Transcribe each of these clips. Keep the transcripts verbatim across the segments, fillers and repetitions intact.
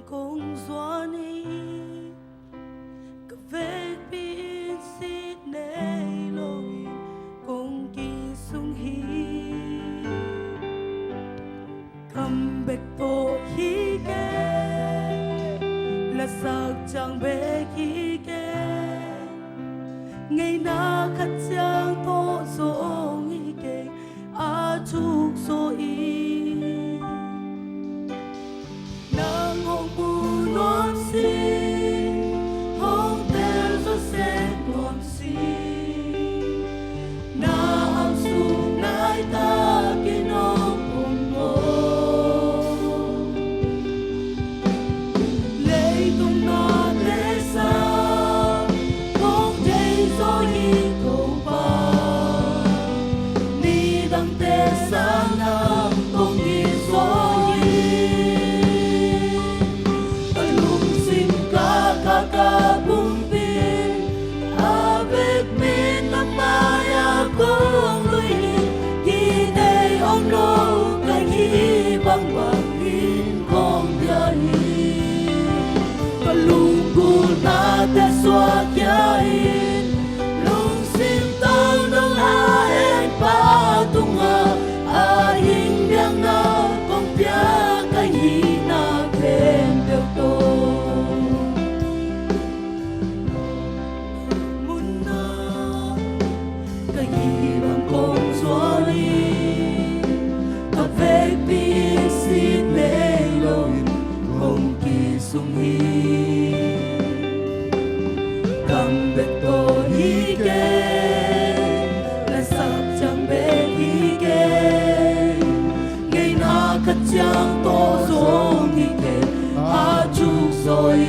Kong zuan hi, ka vekpi in sit nei loin kong kisung hi. Kam bek tawh hi kei, lasak ciang bek hi kei, ngeina khat ciang tawh zong hi kei, a thuk zaw in. Nang hong mu nuam sih, hong tel zaw sek nuam sih. Na angsuk naitak in hong pom maw. Leitung nate sang kong deih zaw hi Topa. Nidangte sang nang kong it zaw hi. Ka lungsim ka, ka, ka pumpi a vekpi in na mai-ah kong lui hi. Kinei om lo ka hih bangbang in kong bia hi. Ka lunggulhnate suak khia in, lungsim tawh nong a en pa tungah a hing biakna kong pia, ka hihna khempeuh tawh. Munah ka hih bang kong zuan hi, ka vekpi in sit nei loin kong kisung hi. Kam bek tawh hi kei, lasak ciang bek hi kei, ngeina khat ciang tawh zong hi kei, a thuk zaw hi.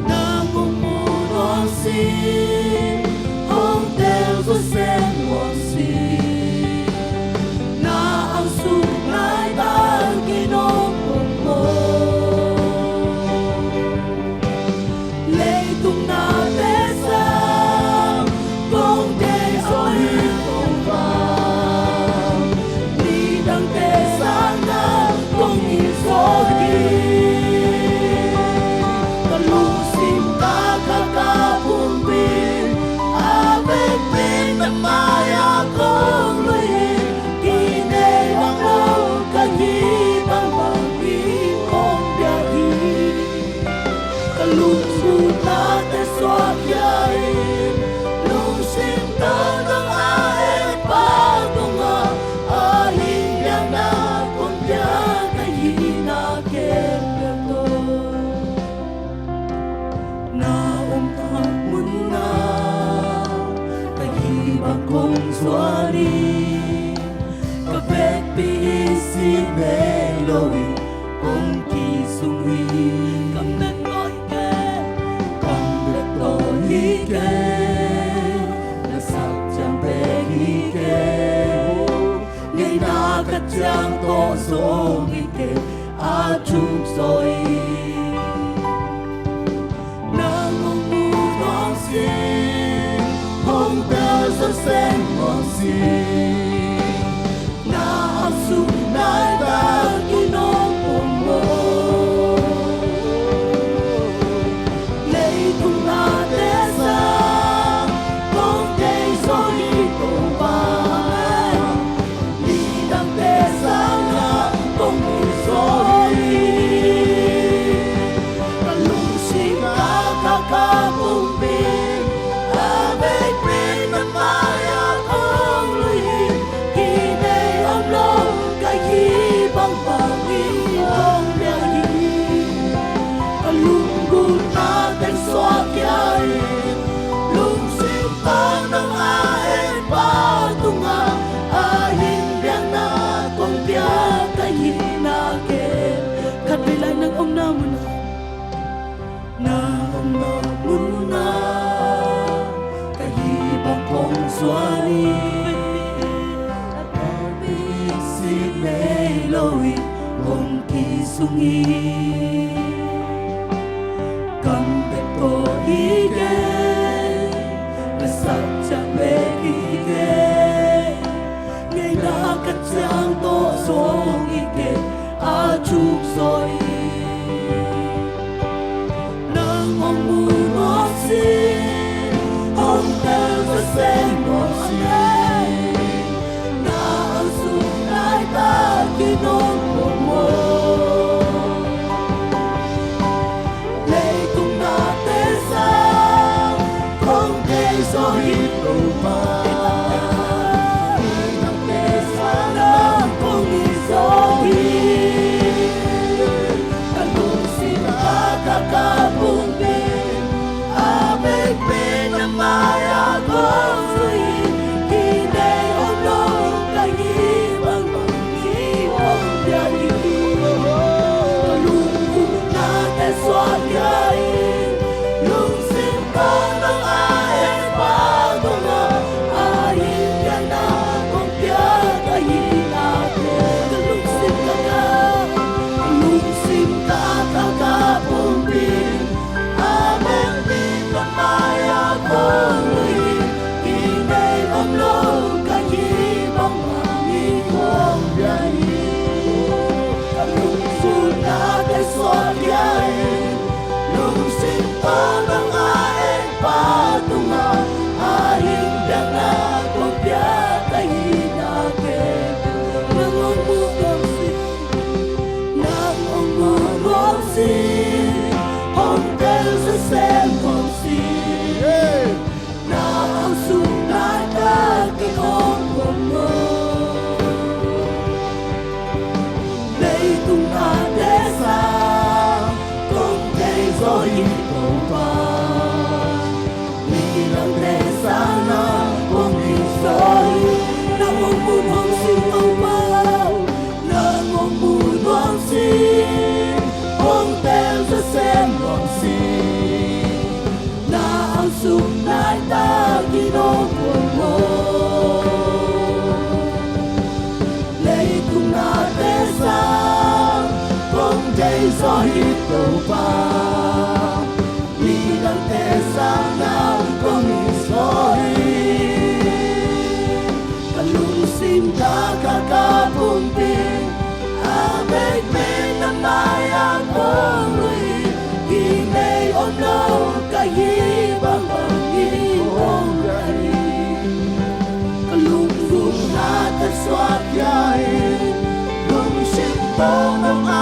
Nang hong mu nuam sih, hong tel zaw sek nuam sih. Na angsuk naitak in hong pom maw. Leitung nate sang kong deih zaw hi Topa. Nidangte sang nang kong it zaw hi. Ka lungsim ka, ka, ka pumpi a vekpi in na mai-ah kong lui hi. Kinei om lo ka hih bangbang in kong bia hi. Ka lunggulhnate suak khia in, lungsim tawh nong a en pa tungah a hing biakna kong pia, ka hihna khempeuh tawh. Na om thak munah ka hih bang kong zuan hi. Ka vekpi in sit nei loin kong kisung hi. Kam bek tawh hi kei, kam bek tawh hi kei, lasak ciang bek hi kei, ngeina khat ciang tawh zong hi kei, a thuk zaw hi. Nang hong mu nuam sih, hong tel zaw sek nuam sih. Na angsuk naitak in hong pom maw. Leitung nate sang kong deih zaw hi Topa. Nidangte sang nang kong it zaw hi. Ka lungsim ka, ka, ka pumpi a vekpi in na mai-ah kong lui hi. Kinei om lo ka hih bangbang in kong bia hi. Ka lunggulhna teng suak khia in, lungsim tawh nong a en pa tungah a hing biakna kong pia, ka hihna khempeuh. Khatvei lai nang omna munah, nang omna munah ka hih bang kong zuan hi. Sit nei loin kong kisung hi. Kam bek tawh hi kei, lasak ciang bek hi kei, ngeina khat ciang tawh zong hi kei, a Chuk zaw hi. Nang hong mu nuam sin, hong tel zaw sem nuam sin. Na angsung laitak in hong pom maw. Leitung nate sang kong deih zaw hi Topa. Nang te sang nang kong it zaw hi. Ka lungsim ka, ka, ka pumpi a bekbek na mai-ah kong lui. Kei nei om lo ka hih bangbang in hong piang hi. Ka lungkimnate suak khia in, lungsim tawh nong a en pa tungah a hing piakna kong piak ahih nak leh, ka lungsim ka, ka, ka lungsim ka, ka, ka pumpi a bekbek na mai-ah kong lui. Kei nei om lo ka hih bangbang in hong piang hi. Ka lungkimnate suak khia in, lungsim tawh nong a en pa tungah a hing piakna kong piak ahih nak leh, nang hong mu nuam sin, nang hong mu nuam sin, hong tel zaw sem nuam sin. Na angsung laitak in hong pom maw. Leitung nate sang kong deih zaw hi Topa. Midangte sang nang kong it zaw hi. Nang hong mu nuam sin Topa. Nang hong mu nuam sin, hong tel zaw sem nuam sin. Na angsung laitak in hong pom maw. Leitung nate sang kong deih zaw hi Topa. Midangte sang nang kong it zaw hi. Ka lungsim ka, ka, ka pumpi a bekbek na mai-ah kong lui. Kei nei om lo ka hih bangbang in hong piang hi. Ka lungkimnate suak khia in, lungsim tawh nong a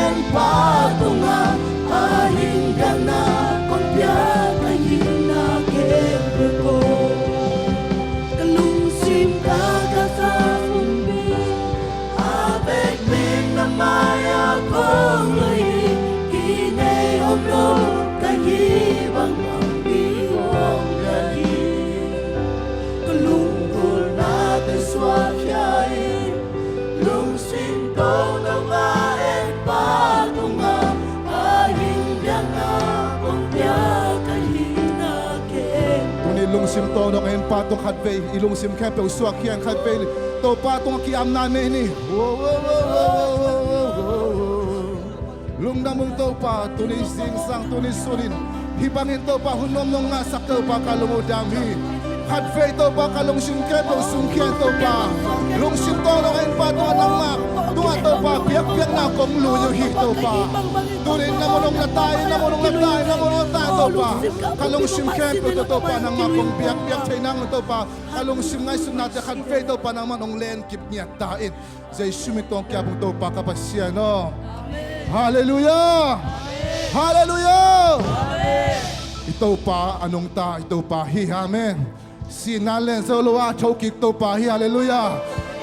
en pa tungah a hing piakna kong piak ahih nak leh, ka lungsim ka, ka, ka pumpi a bekbek na mai-ah kong lui. Kei nei om lo ka hih bangbang in hong piang hi. Ka lungkimnate suak khia in, lungsim tawh nong a en pa tungah a hing piakna kong piak ahih nak leh. Tuni lungsim tawh nong en pa tung khatvei, i lungsim khempeuh suak khia in khatvei Topa tungah ki-apna nei ni. Lungdam ung Topa, tuni zingsang, tuni sun in hih bangin Topa hun nuam nong ngahsak Topa ka lung uh dam hi. Khatvei Topa ka lungsim khempeuh sungkhia in Topa. Lungsim tawh nong en pa tungah nangmah tungah Topa biakpiakna kong lui uh hi Topa. Tuni in na mun hong la ta in, na mun hong la ta in, na mun hong la ta in Topa. Ka lungsim khempeuh tawh Topa nangmah kong biakpiak thei nang un Topa. Ka lungsim ngaihsutnate khatvei Topa nangmah hong lenkip ngiat ta in. Jesu min tawh kiap ung Topa ka Pasian aw. Halleluiah. Halleluiah. I Topa a nungta i Topa hi. Amen. Sihna len zo lo a thokik Topa hi. Halleluiah.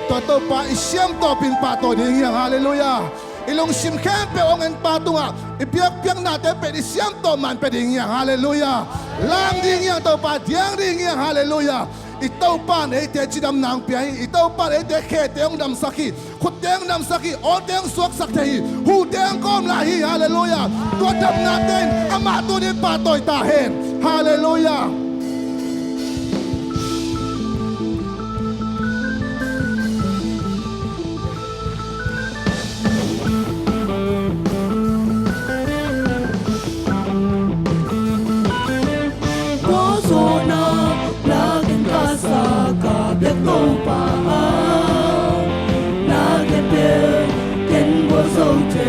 Tua Topa i siamtawh pen pahtawi ding hi hang. Halleluiah. I lungsim khempeuh hong en pa tungah i biakpiaknate pen i siamtawh man pia ding hi hang. Halleluiah. Lam ding hi hang Topa, diang ding hi hang. Halleluiah. I Topa in eite cidamna hong pia hi. I Topa in eite khete hong damsak hi. Khutte hong damsak hi. Awte hong suaksak thei hi. Hute hong kawm lai hi. Halleluiah. Tua damnate in amah tuni pahtawi ta hen. Halleluiah. Gualzawhna lakin ka sa ka biak Topa ah, na khempeuh ken gualzo thei.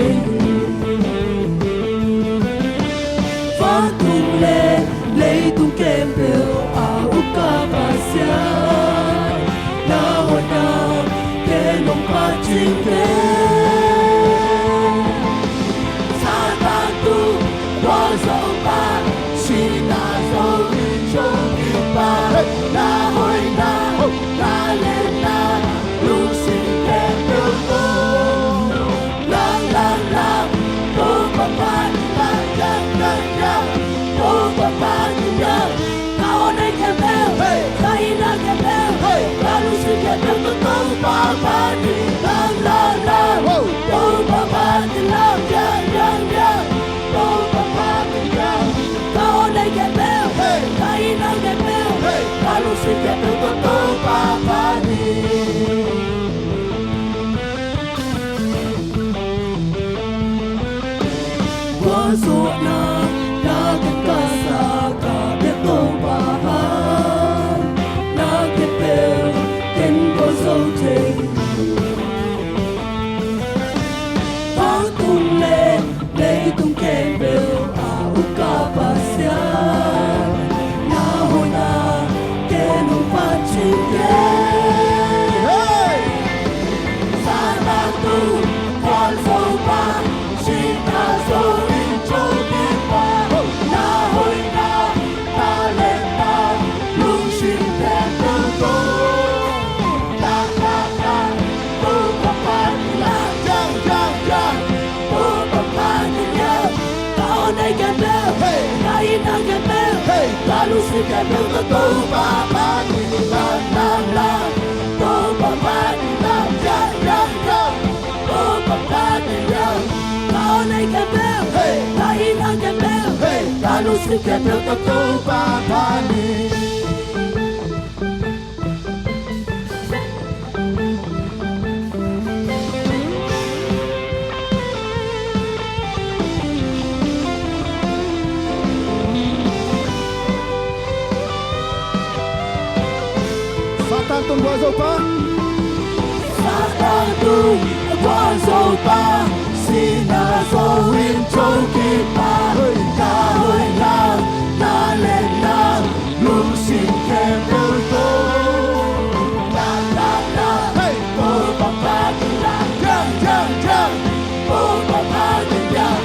khempeuh a ukpa Pasian, na hoihna ken hong phat ding hi. Satan tung, gualzo pa, sihna zo, inzo kipa, na hoihna, na lianna, lungsim khempeuh tawh. Lang, lang, lang, Topa Pathian, yang, yang, yang, Topa Pathian, yang. Ka aw nai khempeuh, hey, ka hihna khempeuh, hey, ka lungsim khempeuh tawh Topa Pathian, lang, lang, lang. Wow. Topa Pathian, lang, yang, yang, yang, Topa Pathian, yang. Ka aw nai khempeuh, hey, ka hihna khempeuh, hey, ka lungsim khempeuh tawh Topa Pathian. Gualzawhna na ken ka sa, ka biak Topa, na khempeuh ken gualzo thei. Vang tung le leitung khempeuh a ukpa Pasian, na hoihna ken hong phat ding hi. Hey! Satan tung, gualzo pa, sihna zo, inzo kipa, na hoihna, na lianna, lungsim khempeuh tawh. Lang, lang, lang, Topa Pathian, lang, yang, yang, yang, Topa Pathian, yang. Ka aw nai khempeuh, hey, ka hihna khempeuh, hey, ka lungsim khempeuh tawh Topa Pathian, lang, lang, lang, Topa Pathian, lang, yang, yang, yang, Topa Pathian, yang. Ka aw nai khempeuh, hey, ka hihna khempeuh, hey, ka lungsim khempeuh tawh Topa Pathian. Satan tung, gualzo pa, Satan tung, gualzo pa, sihna zo, inzo kipa, na hoihna, na lianna, lungsim khempeuh tawh. Lang, lang, lang, hey, Topa Pathian, lang, yang, yang, yang, Topa Pathian, yang.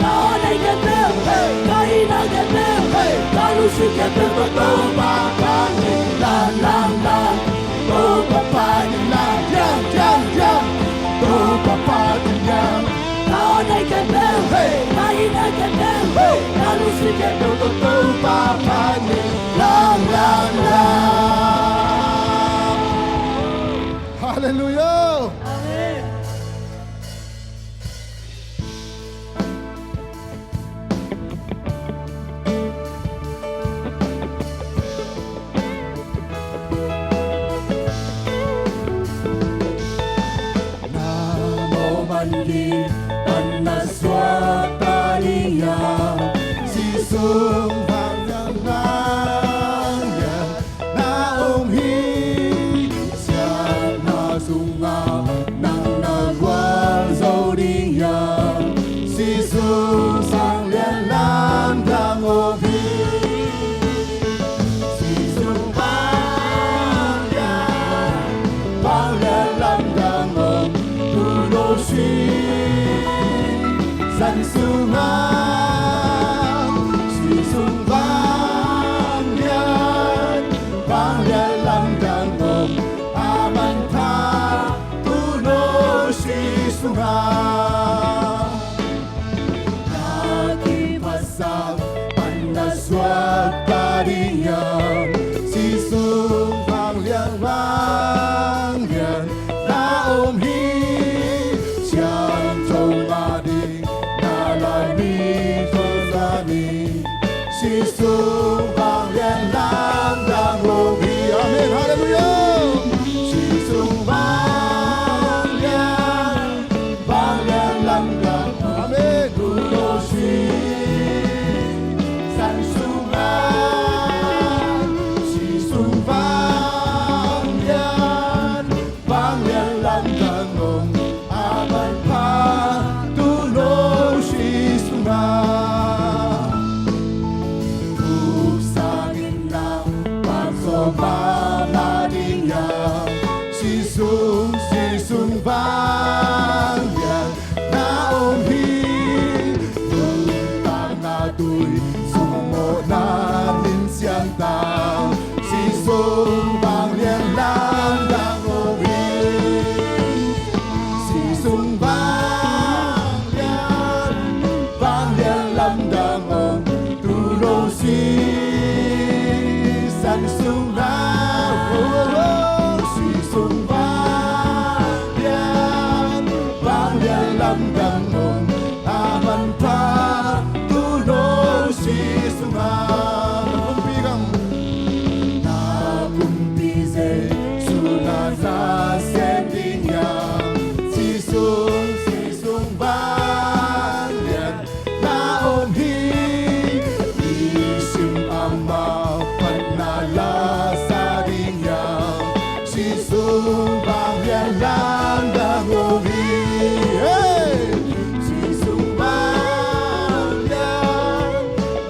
Ka aw nai khempeuh, hey, ka hihna khempeuh, hey, ka lungsim khempeuh tawh Topa Pathian, lang, lang, lang, Topa Pathian, lang, yang, yang, yang, Topa Pathian, yang. Ka aw nai khempeuh, hey, ka hihna khempeuh, hey, ka lungsim khempeuh tawh Topa Pathian, lang, lang, lang. Halleluiah. Amen. Na mawh man ding pan na suakta ding hiam? Sisun Vanglian, Vanglian na om hi. Siatna sungah nang na gualzo ding hiam? Sisun Vanglian lamdang om hi. Sisun Vanglian, Vanglian lamdang om, tu lo si zan sungah. Sisun Vanglian, Vanglian lamdang om, a manpha tu lo si sungah. Na kiphasak pan na suakta ding hiam? Sisun Vanglian, Vanglian na om hi. Siangtho mah ding na Laimi Topa ni. Sisun Vanglian lamdang om hi. Amen. Halleluiah. Sisun Vanglian, Vanglian lamdang, amen, tu lo si zan sungah. Sisun Vanglian, Vanglian lamdang om, a manpha tu lo si sungah. Tu Mawhna nin siangtang, Sisu vanglian lamdang om hi. Sisu vanglian, vanglian lamdang om, tuuno sisan sungah. Sisu vanglian, vanglian lamdang om, a manpha tuuno Sisu sungah. Na kumpi gam, na kumpi Jesu na nasem ding hiam? Sisu, Sisu vanglian na om hi. Nisim amah phatna la sa ding hiam? Sisu vanglian lamdang om hi. Hey! Sisu vanglian,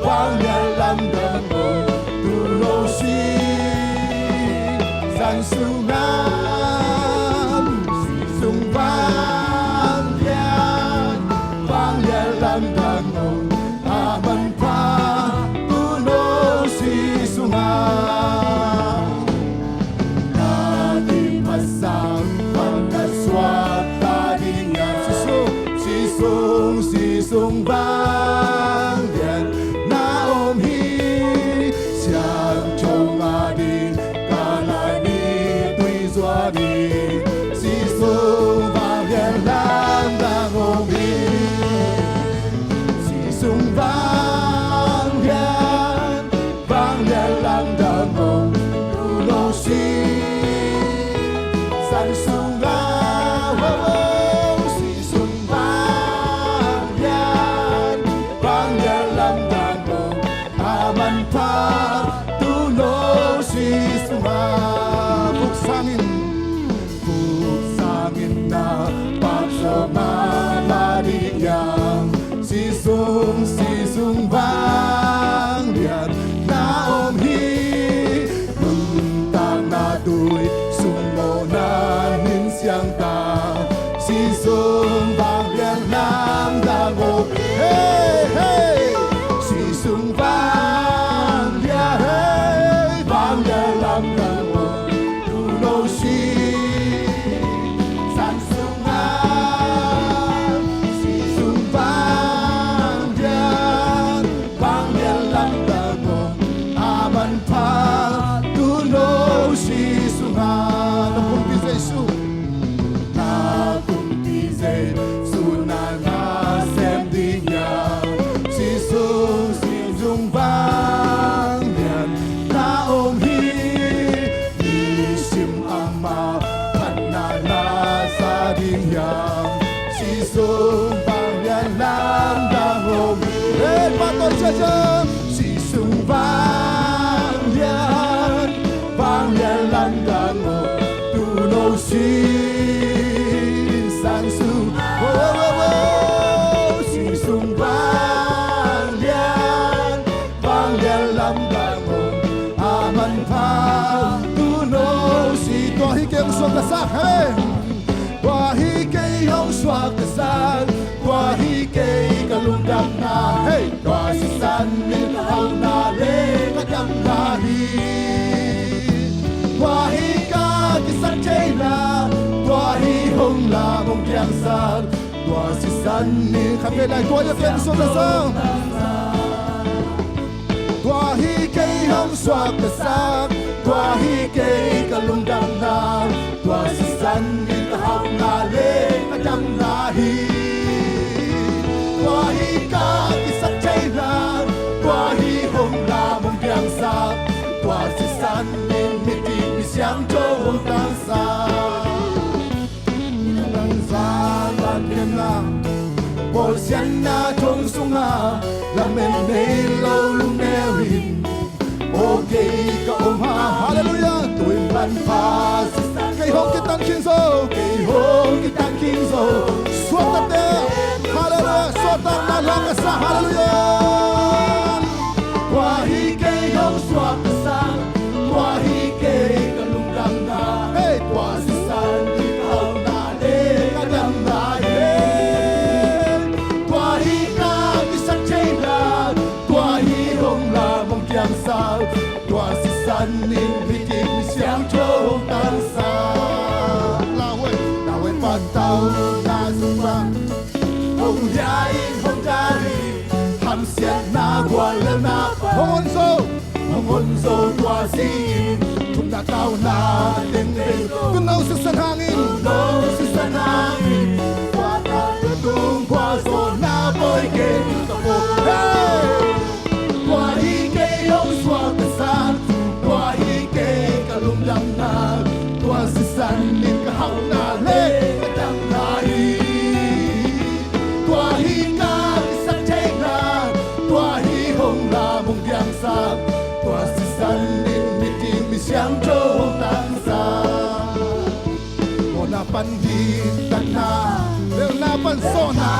vanglian lamdang om, tuuno sisan sungah. Sisu vanglian, vanglian lamdang om, a manpha tuuno Sisu sungah. Na kiphasak bang ka suakta ding hiam? Sisu, Sisu, Sisu vanglian na om hi. Siangtho ngah ding, ka laimi tui zuak ding, Sisu vanglian lamdang om hi. Sisu vanglian, vanglian lamdang om, tuuno sisan sungah. Sisu vanglian, vanglian lamdang om, a manpha tuuno Sisu sungah. Vuk sangin, vuk sangin na pahtawi mahmah ding hiam? Sisu, Sisu vanglian na om hi. Nuntakna tui sung mawhna nin siangtang, Sisu vanglian lamdang om. Hey, hey! Sisu vanglian, hey, vanglian lamdang om, tuuno sisan sungah. Sisu vanglian, vanglian lamdang om, a manpha tuuno Sisu sungah. Na kumpi Jesu, na kumpi Jesu na nasem ding hiam? Sisu, Sisu vanglian na om hi. Nisim amah phatna la sa ding hiam? Sisu vanglian lamdang om hi. Hey, pahtawi ciaciang. Sisu vanglian, vanglian lamdang om, tuuno sisan sungah. Oh, oh, oh, oh. Sisu vanglian, vanglian lamdang om, a manpha tuuno si. Tua hi kei hong suaktasak, hey. Tua hi kei hong suaktasak, tua hi kei ka lungdamna, hey. Tua sisan in ka hauhna le ka damna hi. Tua hi ka kisaktheihna, tua hi hong lam hong piangsak, tua sisan in ka vei lai tua ya pen sung na sang. Tua hi kei hong suaktasak, tua hi kei ka lungdamna, tua sisan in ka hauhna le ka damna hi. Tua hi ka kisaktheihna, tua hi hong lam hong piangsak, tua sisan in midik mi siangtho hong tangsak. Nang zan van pianna, bawlsiatna thong sungah lamen nei lo lungneu in, aw kei ka om a. Halleluiah. Tuin manpha sisan, kei hong kitan khin zo, kei hong kitan khin zo. Suaktate. Halleluiah. Suaktatna lam ka sa. Halleluiah. Tua hi kei hong suaktasak, tua hi kei ka lungdamna, hey, tua sisan in ka hauhna le ka damna hi. Tua hi ka kisaktheihna, tua Tua sisan in miting misiangtho hong tangsak. Lauhuai, lauhuai pantau na sung bang hong hiai hong dari, hamsiatna guallelna hong honzo, hong honzo tua si in thumna tauna teng bei. Tuuno sisan hangin, tuuno sisan hangin, tua tau tung gualzawhna bawi kei ka pua. Hey! Tua hi kei hong suaktasak, tua hi kei ka lungdamna, tua sisan in ka hauhna le ka damna hi. Tua hi ka kisaktheihna, tua hi hong lam hong diangsak, tua sisan in miting misiangtho hong tangsak. Mawhna pan diktatna, lelhna pan sawhna.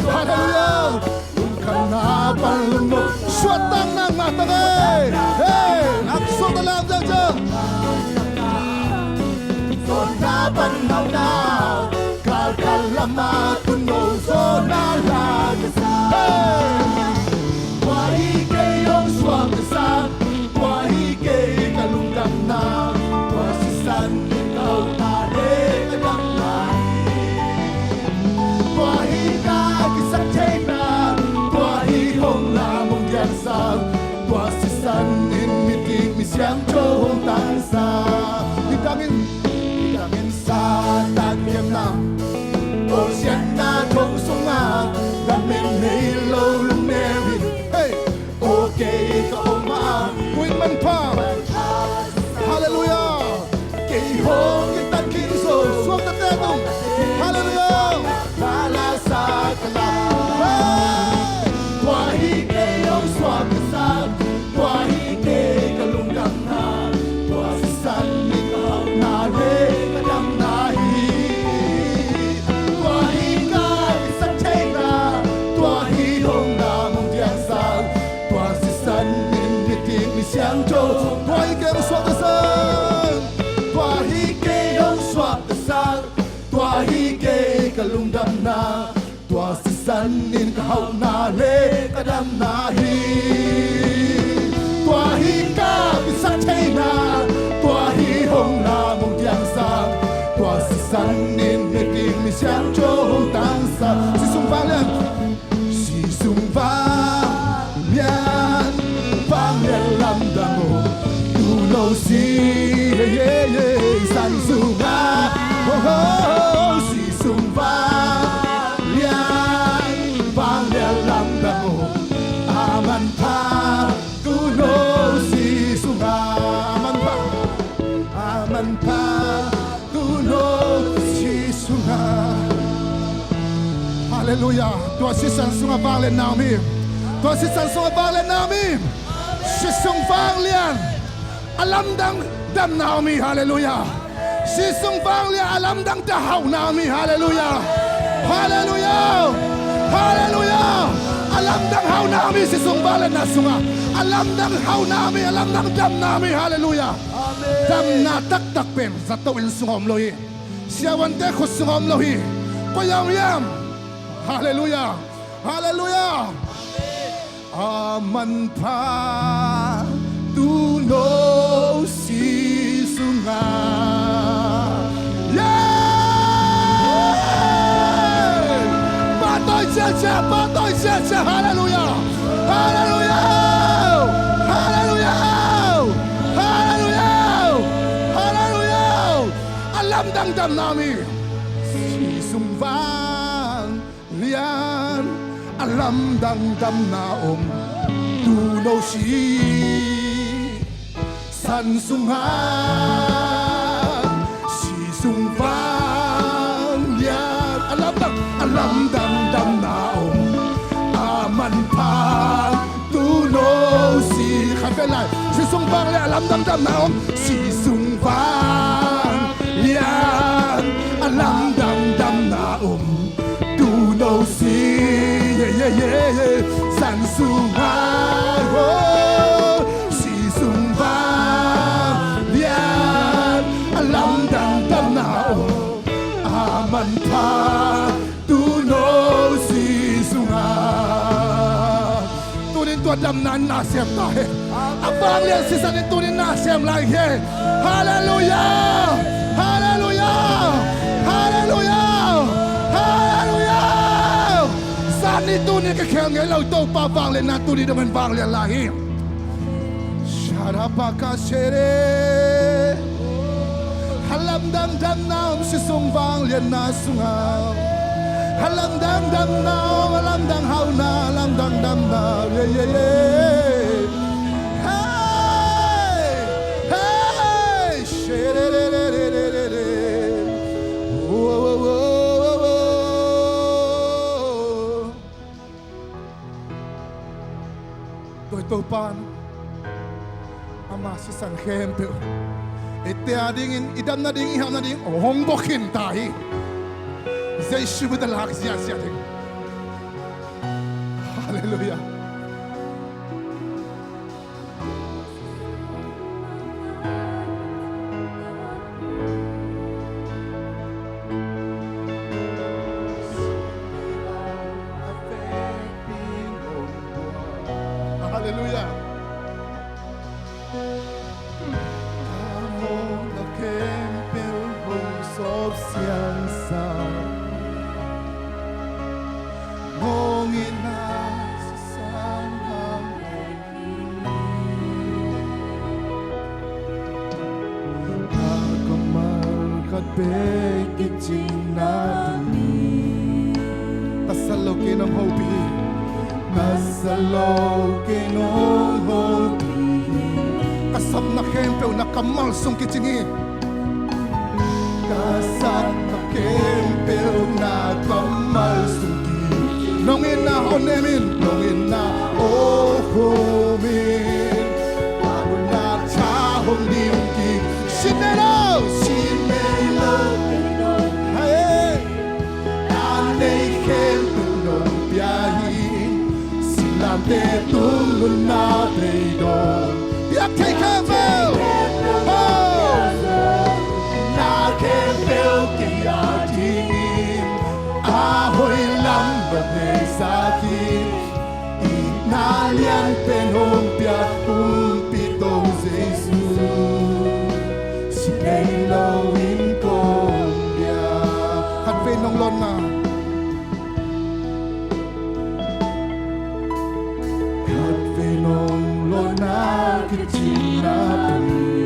Halleluiah. Lungkhamna pan lungnuam. Suahtakna ngah tak ei. Hey, ngak suahtak lam ziauziau. Sawhna pan hauhna, kalkal lama tuuno sawhna la. Hey. Tua hi kei hong suaktasak, tua hi kei ka lungdamna, tua sisan in ka hauhna le ka damna hi. Tua hi ka kisaktheihna, tua hi hong lam hong diangsak, tua sisan in miting misiangtho hong tangsak. Nidangin, nidangin Satan kiamna, kawlsiatna thong sungah lamen nei lo lungneu hi. Hey! Aw kei ka om a, kua in manpha? Halleluiah. Kei hong kitat khin zo, suakta te tung. Halleluiah. Lala sa ka la. Hey! Tua hi kei hong suaktasak, tua hi kei ka lungdamna, tua sisan in ka hauhna le ka damna hi. Tua hi ka kisaktheihna, tua hi hong lam hong diangsak, tua sisan in miting misiangtho, tua hi kei hong suaktasak, tua hi kei hong suaktasak, tua hi kei ka lungdamna, tua sisan in ka hauhna le ka damna hi. Tua hi ka kisaktheihna, tua hi hong lam hong diangsak, tua sisan in miting misiangtho hong tangsak. Sisun vanglian, sisun vanglian, vanglian lamdang om, tuuno si, yeah, yeah, yeah, san sungah. Oh, oh, oh, sisun vanglian, vanglian lamdang om, a manpha tuuno si sungah, a manpha, a manpha tuuno si sungah. Halleluiah. Tua sisan sungah vangliatna om hi. Tua sisan sungah vangliatna om hi. Sisun vanglian, a lamdang damna om hi. Halleluiah. Sisun vanglian, a lamdang damna hauhna om hi. Halleluiah. Halleluiah. Halleluiah. A lamdang hauhna om hi. Sisun vangliatna sungah a lamdang hauhna om hi. A lamdang damna om hi. Halleluiah. Damna taktak pen zato inn sungah om lo hi. Siavuante khut sungah om lo hi. Koi ah om hiam? Halleluiah. Halleluiah. A manpha tuuno si sungah. Yeah! Pahtawi ciacia, pahtawi ciacia. Halleluiah. Halleluiah. Halleluiah. Halleluiah. Halleluiah. A lamdang damna om hi. Sisun vanglian, a lamdang damna om, tuuno si san sungah. Sisun vanglian, a lamdang, a lamdang damna om, a manpha tuuno si. Khat vei lai. Sisun vanglian, a lamdang damna om. Sisun vanglian, a lamdang damna om, tuuno si, yeah, yeah, yeah, yeah, san sungah. Oh, sisun vanglian, a lamdang damna om, a manpha tuuno si sungah. Tunin tua damna in na sem ta hen. A vanglian sisan in tuni in na sem lai hi. Halleluiah! Halleluiah! Halleluiah! Halleluiah! Zan ni tuni ka khel ngei lo Topa vanglianna tuni dong in vanglian lai hi. Sharapakashere. A lamdang damna om si sung vanglianna sungah. A lamdang damna om, a lamdang hauna, a lamdang damna. Yeah, yeah, yeah. Hey! Hey! Shere. Tua Topa in ama sisan khempeuh eite a dingin, i dam nading, i hau nading hong bawh khin ta hi. Jesu min tawh lak ziahziah ding. Halleluiah. Halleluiah. Ka mawhna khempeuh hong sawp siangsak. Mawhna in a sang hang. Na kammal khat bek kicingna tuni. Ka sat lo kei nong hopih hi. Ka sat lo kei nong hopih hi. Ka sapna khempeuh na kammal sung kicing hi. Ka sapna khempeuh na kammal sung kicing. Nong itna hong nem in, nong itna hong hum in. Ka mawhna tha hong dim kik. Sin nei lo, sin nei lo. Hey. Na neih khempeuh nong pia hi. Singlamteh tung nunna beidong. Piak thei khempeuh. Ho! Na khempeuh kei a dingin a hoih lam nong neisak hi. Itna lian pen hong piak Kumpi Topa Jesu. Sin nei lo in kong pia. Khatvei nong lawnna. Khatvei nong lawnna kicingna tuni.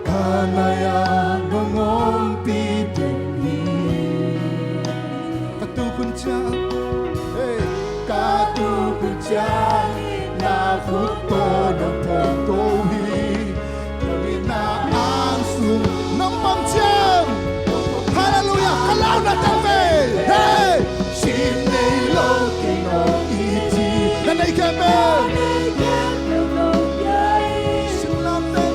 Ka nai-ah nong ompih den hi. Ka tuk hun ciang, hey, ka tuk hun ciang na khut tawh nong phawk ko hi. Nong itna ang sung nong pang ciang. Halleluiah. Ka launa teng ve. Hey! Sin nei lo kei nong it hi. Na neih khempeuh. Singlamteh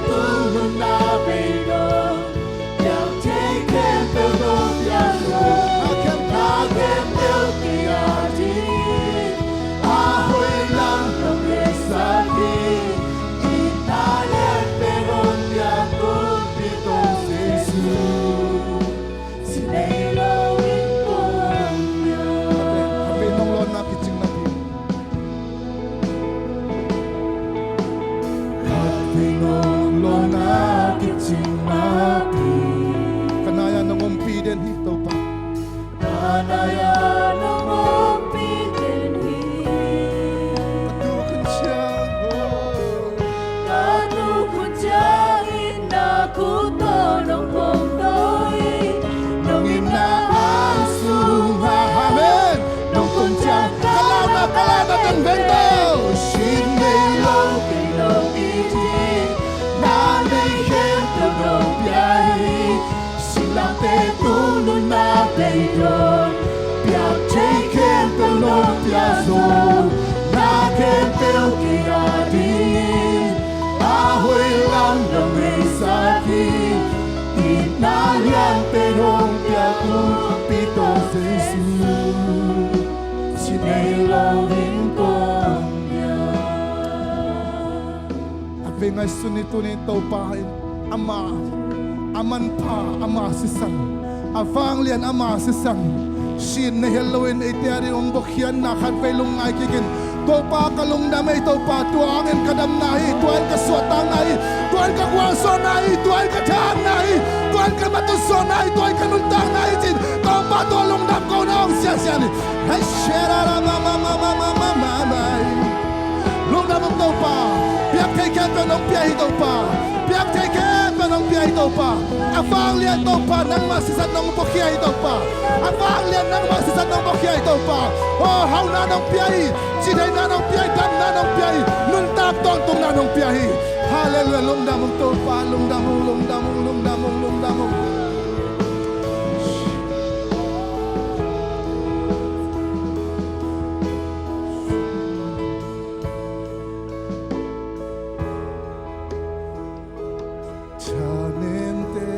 tung nunna beidong. Piak thei khempeuh nong pia hi. Na khempeuh, na khempeuh kei a dingin a hoih lam nong neisak hi. Itna lian pen hong piak Kumpi Topa Jesu. Sin nei lo in kong pia. Khatvei nong lawnna kicingna tuni. Khatvei nong lawnna kicingna tuni. Ka nai-ah nong ompih den hi Topa. Ka nai-ah nong ompih den hi. Ka tuk hun ciang, oh. Ka tuk hun ciangin na khut tawh nong phawk ko hi. Nong itna ang sungah, amen. Nong tung ciang, ka launa, ka launa teng veng to. Sin nei lo kei nong it hi. Na neih khempeuh nong pia hi. Singlamteh tung nunna beidong. Piak thei khempeuh nong pia zo. Na khempeuh kei a dingin a hoih lam nong neisak hi. Itna lian pen hong piak Kumpi Topa Jesu. Sin nei lo in kong pia. Khatvei ngaihsun ni tuni Topa in ama, a manpha ama sisan, a vanglian ama sisan, Sin na hial loin eite ading hong buakkhiatna khatvei lungngai kikin, Topa ka lungdam ei Topa, tua hangin ka damna hi, tua in ka suahtakna hi, tua in ka gualzawhna hi, tua in ka thahatna hi, tua in ka matutzawhna hi, tua in ka nuntakna hi ci-in Topa tua lungdam kohna hong siasia ni. Hei, shera ra ma ma ma ma ma ma ma ma. Lungdam ung Topa. Piak thei khempeuh nong pia hi Topa. Piak thei khempeuh nong pia hi Topa. A vanglian Topa, nangmah sisan nong buakhia hi Topa. A vanglian nangmah sisan nong buakhia hi Topa. Oh, hauhna nong pia hi. Citheihna nong pia hi. Damna nong pia hi. Nuntak tawntungna nong pia hi. Halleluiah. Lungdam ung Topa. Lungdam ung, lungdam ung, lungdam ung, lungdam ung. Thanemte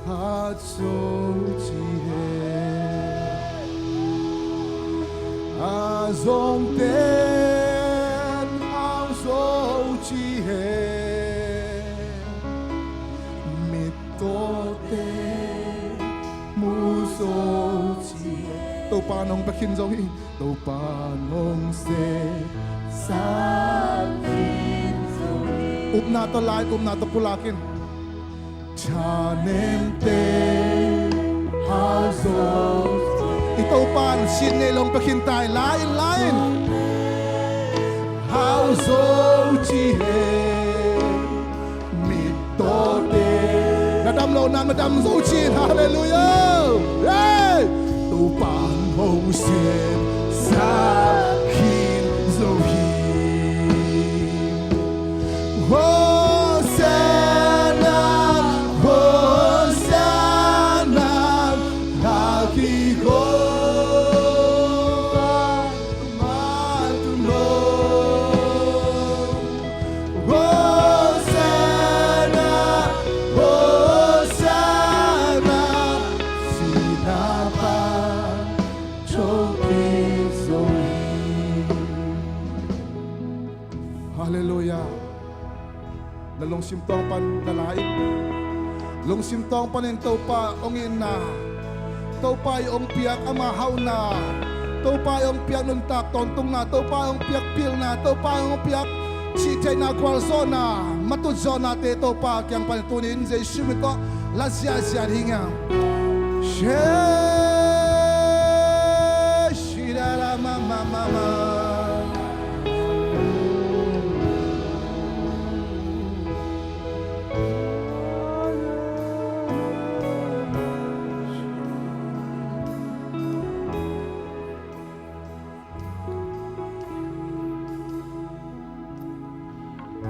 hat zo ci hen, a zongten hau zo ci hen, mittawte mu zo ci hen. Topa nong pia khin zo hi. Topa nong sepsak khin zo hi. Upna tawh la in, upna tawh pulak in. Thanemte hau zo. I Topa in sin nei long pia khin ta hi, la in, la in. Hau zo ci hen. Mittawte. Na dam lo na, na dam zo ci-in. Halleluiah. Hey! Topa hong sepsak khin zo hi. Hosanna, Hosanna, a kiko. Hosanna, Hosanna, sihna pan thokik zo hi. Halleluiah. Na lungsim tawng pan na la in. Lungsim tawng panin Topa hong itna, Topa i hong piak ama hauhna, Topa i hong piak nuntak tawntungna, Topa i hong piak pilna, Topa i hong piak cihtheihna, gualzawhna, matutzawhnate Topa kiang panin tuni-in Jesu min tawh la ziahziah ding hi. She, shidara ma ma ma ma.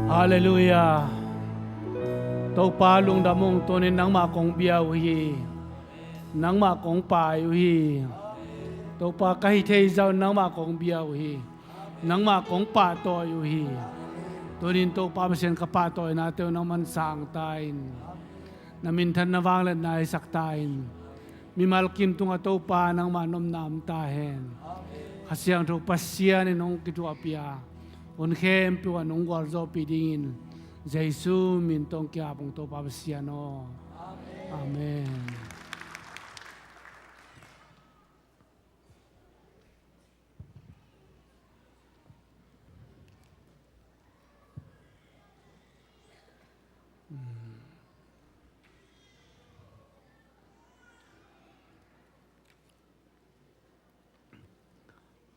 Halleluiah. Topa lungdam ung, tuni-in nangmah kong bia uh hi. Nangmah kong pai uh hi. Topa ka hih thei zah un nangmah kong bia uh hi. Nangmah kong pahtawi uh hi. Tuni-in Topa Pasian, ka pahtawinate uh nangman sang ta in. Na minthanna vangliatna hisak ta in. Mimal kim tungah Topa nangmah nopna om ta hen. Kha Siangtho Pasian in hong kithuahpih a, hun khempeuh ah nong gualzawhpih dingin Jesu min tawh hong ki-ap ung Topa Pasian aw. Amen.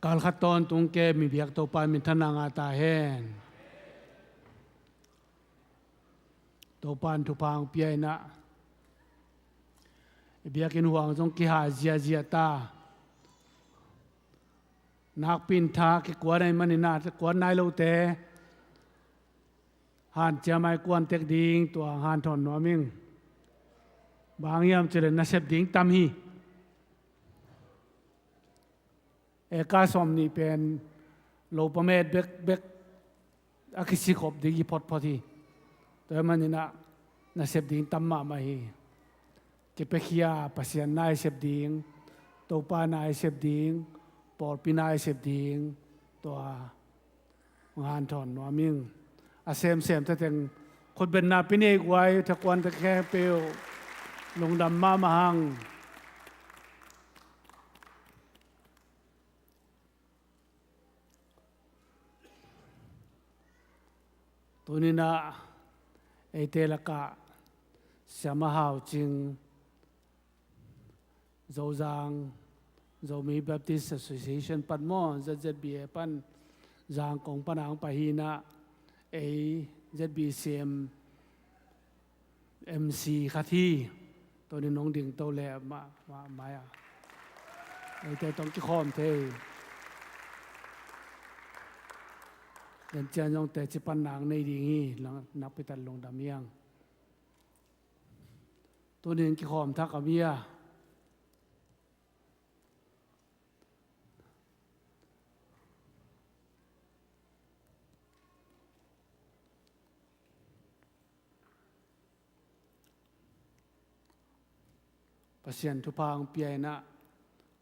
Kal khat tawntung ke mi biak Topa in minthanna ngah ta hen. Topa in thupha hong pia in ah, i biakinn huang zong kihai ziahziah ta. Nakpi in tha kikuan ahih manin ah, kuan nai lote hanciam a i kuan tek ding, tua hong hanthawn nuam ing. Bang hiam cih leh nasep ding tam hi. Eka sawmnih pen lopa met bekbek a kisikhop ding hi photphot hi. Tua ahih manin ah nasep ding tam mahmah hi. Kipiakhia, Pasian na i sep ding, Topa na i sep ding, pawlpi na i sep ding, tua hong hanthawn nuam ing. A semsem tateng khutbetna pia nei guai, thakuante khempeuh lungdam mahmah hang. Tuninah eite lakah Siama Hau Cing, Zozang Zomi Baptist Association pan maw, Z Z B A pan, Zangkong pan ang pai hinah, ei Z B C M M C khat hi. Tunin hong dingto le mah, mah, mah a, eite tawh kikhawm thei. Dencian zong teci pan nang nei ding hi. Nakpi takin lungdam hi hang. Tunin kikhawm thak a mi a. Pasian thupha hong pia inah,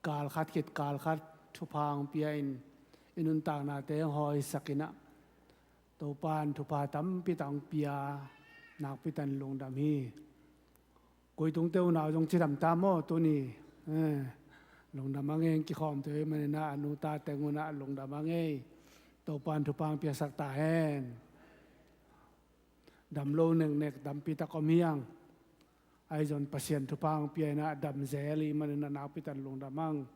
kal khat khit kal khat thupha hong pia in, i nuntaknate hong hawisak inah, Topa in thupha tampi tak hong pia, nakpi takin lungdam hi. Koi tungte unau zong cidam ta maw tuni? Eh, lungdam a ngei, kikhawmte uh hi maninah, a nu ta teng unah lungdam a ngei. Topa in thupha hong piasak ta hen. Dam lo neknek tampi tak om hi hang. Ahi zong Pasian thupha hong pia inah dam zel i hih maninah nakpi takin lungdam hang.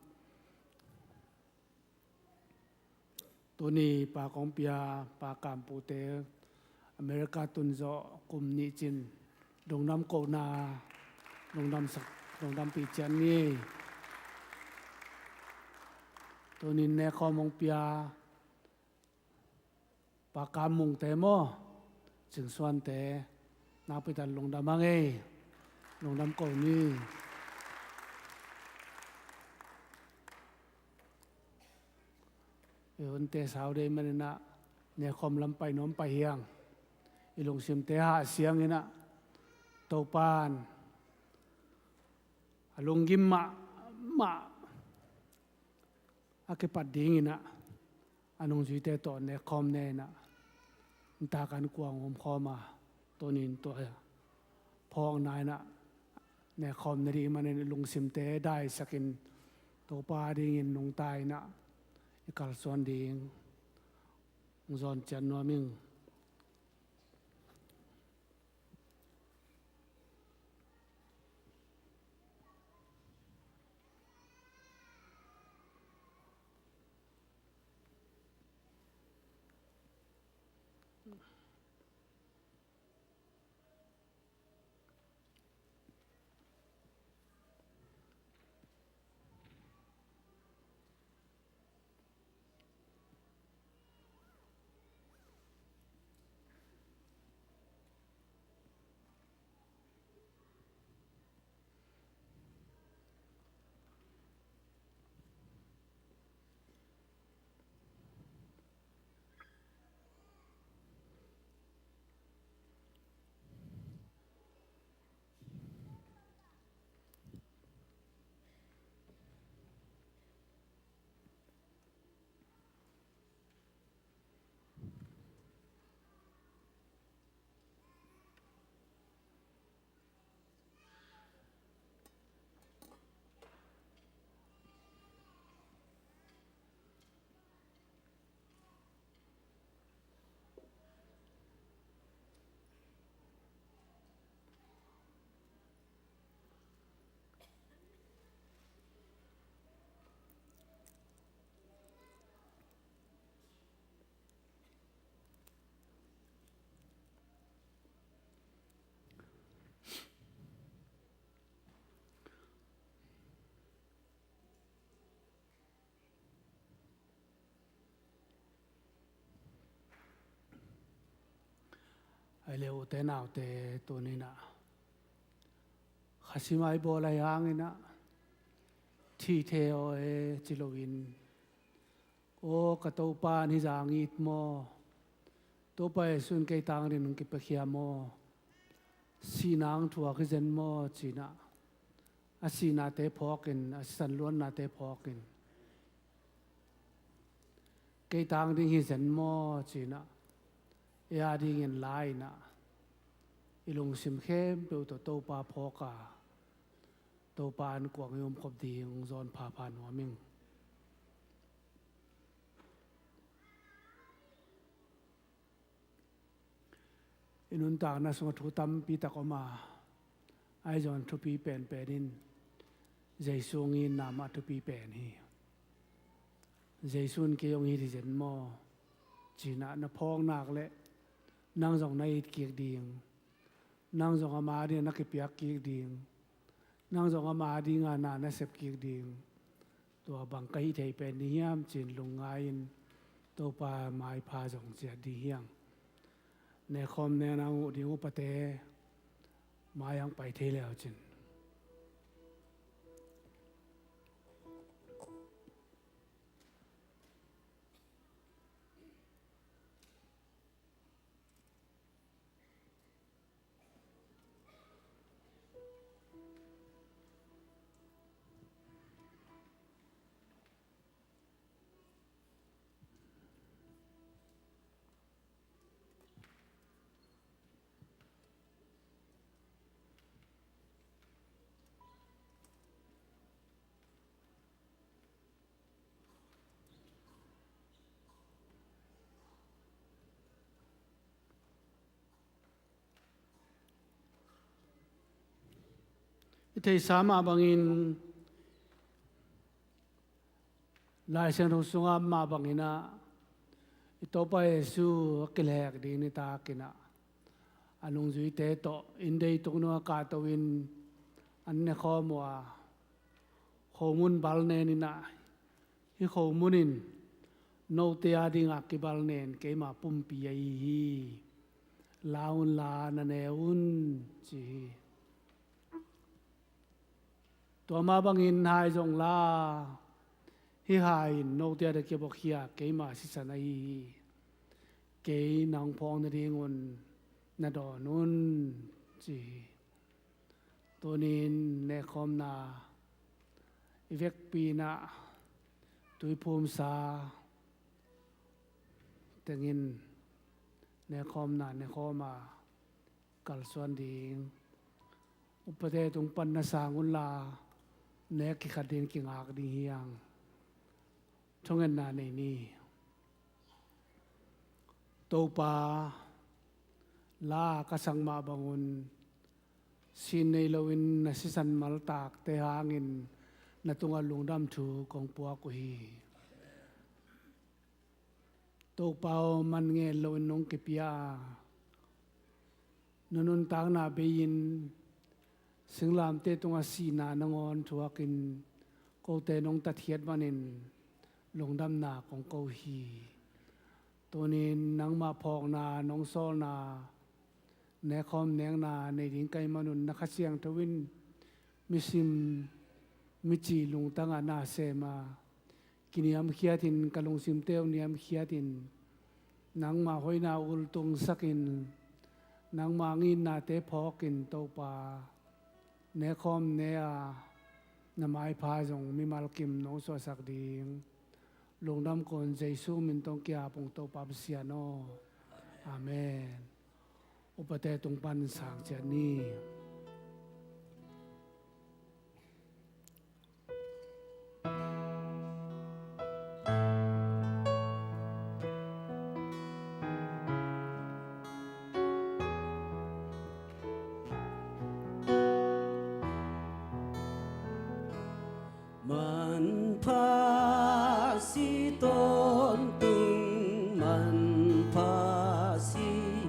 Tuni Pa Kong Pia, Pa Kam Pu te America tun zawh kum nih cin, lungdam kohna, lungdam sak, lungdam picin ni. Tunin nekhawm hong pia Pa Kam Mung te maw, Cing Suan te, nakpi takin lungdam a ngei, lungdam ko ni. I hunte sau dei maninah, nekhawm lam pai nuam pai hi hang. I lungsimte hahsia inah, Topa in a lunggim mahmah a kipat ding inah, a nungzuite tawh nekhawm ne inah, ntak an kuang hong khawm a, tunin tua phawkna inah nekhawm nading manin i lungsimte daisakin, Topa dingin nungta inah i kalsuan ding hong zawn ciat nuam ing. Ai le ute naute, tuninah khasi mai bawl ahi hanginah, thih thei aw e ci loin, aw ka Topa in hi zang it maw? Topa Jesu in kei tang dingin hong kipiakhia maw? Sihna hong thuak hi zen maw? Cinah a sihnate phawkin, a sisan luannate phawkin, kei tang ding hi zen maw? Cinah ei a dingin la inah, i lungsim khempeuh tawh Topa phawk a, Topa an kuang i umkhop ding hong zawn phapha nuam ing. i nuntakna sungah thu tampi tak om a, ahi zongin thupi penpen in Jesu nginna mah thupi pen hi. Jesu in kei hong it hi zen maw? Ci-in ah na phawk nak leh nang zong na it kik ding, nang zong ama dingin na kipiak kik ding, nang zong ama dinga na na sep kik ding. Tua bang ka hih thei pen ding hiam ci-in lungngai-in Topa maipha zong ciat ding hi hang. Nekhawm nekna hong uh ding upate mai hong pai thei le uh cin. I theihsa mah bangin, Lai Siangtho sungah mah bangin ah, i Topa Jesu a kilehek ding nitak in ah, a nungzuite tawh inn deitung nungah kahto-in an nekhawm uh a, khomun balnen in ah, hih khomun in note a dingah kibalnen keima pumpi ahi hi. La unla na ne un, ci hi. Tua mah bangin hai zong la, hih hai in note a dingah kibawkhia keima sisan ahi hi. Kei nang phawk nadingun na dawn un, ci hi. Tuni-in nekhawmna i vekpi-in ah tuiphumsa tengin nekhawmna nekhawm a kalsuan ding. Upate tung pan na sang unla, nek kikhat ding kingak ding hi hang. Thungetna nei ni. Topa, la ka sak mah bangun sin nei loin na sisan maltakte hangin na tungah lungdam thu kong puak uh hi. Topa aw, man ngen loin nong kipia a, na nuntakna bei-in singlamteh tungah sihna nangawn thuakin kote nong tatkhiat manin lungdamna kong ko hi. Tuni-in nangmah phawkna, nong sawlna, nekhawm nekna nei ding ka hih manun na Kha Siangtho in misim micih lungtangah na sem a, kiniamkhiatin, ka lungsimte uh niamkhiatin, nangmah hoihna ultungsakin, nangmah nginnate phawkin, Topa, nekhawm ne a, na maipha zong mimal kim nong suahsak ding lungdam kun Jesu min tawh kiap ung, Topa Pasian aw. Amen. Upate tung pan sang ciat ni. Manpha si tawntung, manpha si,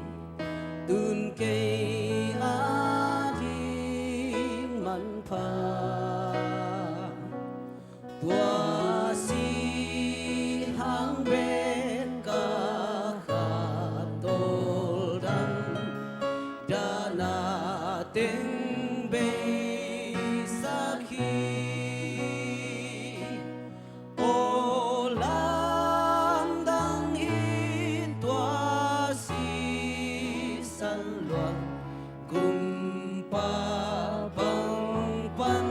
tun kei ading manpha. Tua si hang bek ka khat tawldam, dahna teng beisak hi. Aw lamdang hi tua sisan luat, kumpa bang pan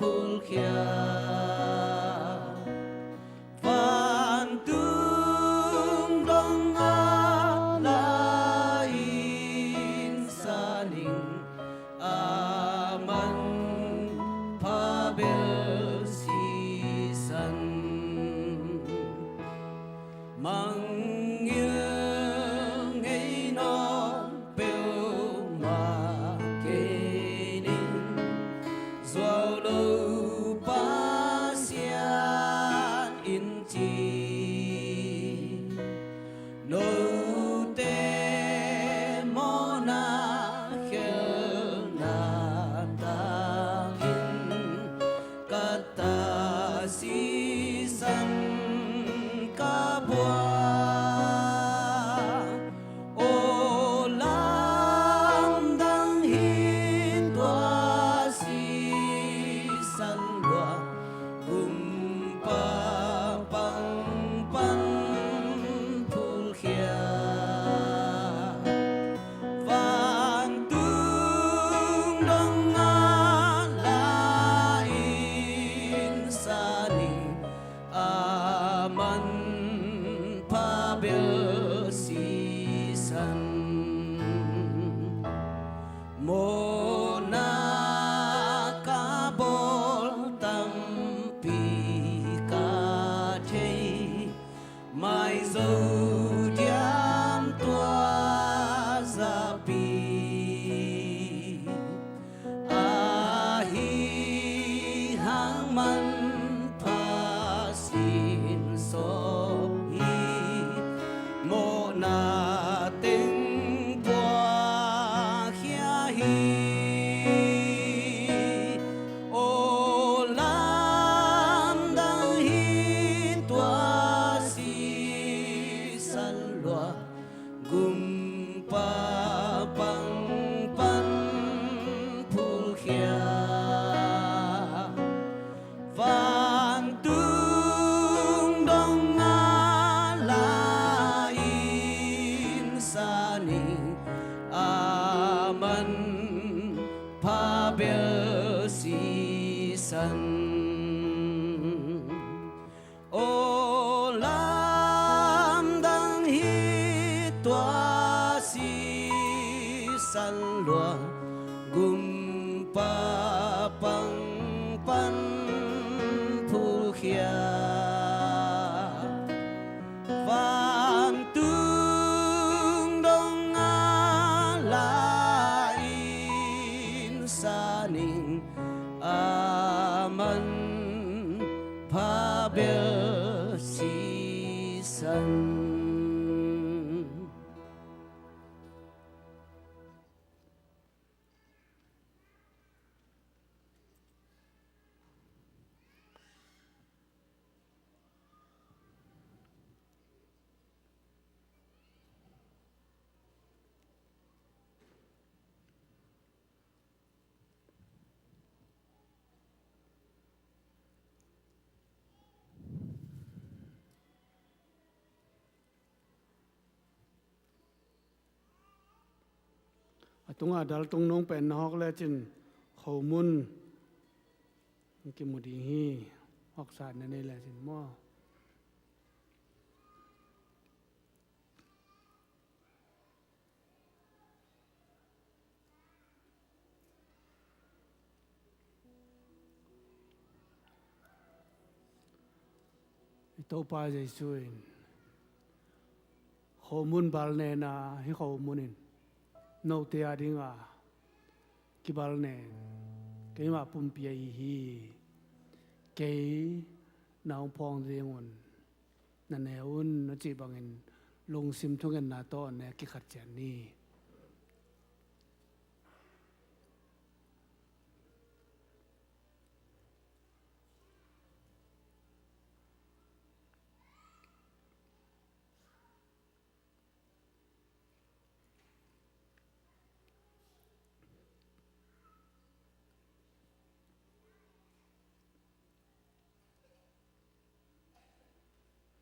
phulkhia. Vantung dong a la-in sa ning, a manpha bel sisan. Mangngilh ngei nawn Tua, aw lamdang hi tua sisan lua, gumpa pangpan phulkhia. Vantung dong a la in sa ning, a manpha bel sisan. Mawhna ka bawl tampi ka thei, maizo diam tua zapi. Ahi hang manpha sin sawm hi, mawhna teng puakhia hi. Aw lamdang hi tua sisan lua, gumpa pangpan phulkhia. Vantung dong a la in sa ning, a manpha bel sisan. Aw lamdang hi tua sisan lua, gumpa pangpan phulkhia. Vantung dong a la in sa ning, a manpha bel sisan. A tunga dal tung nong pen na hawk lecin khomun kimu ding hi. Hawksat na nei lecin maw? I Topa Jesu in khomun balnena hi khomun in note a dinga kibalnen keima pumpi ahi hi. Kei na hong phawng dingun na ne un, na cih bangin lungsim thungetna tawh ne kikhat cian ni.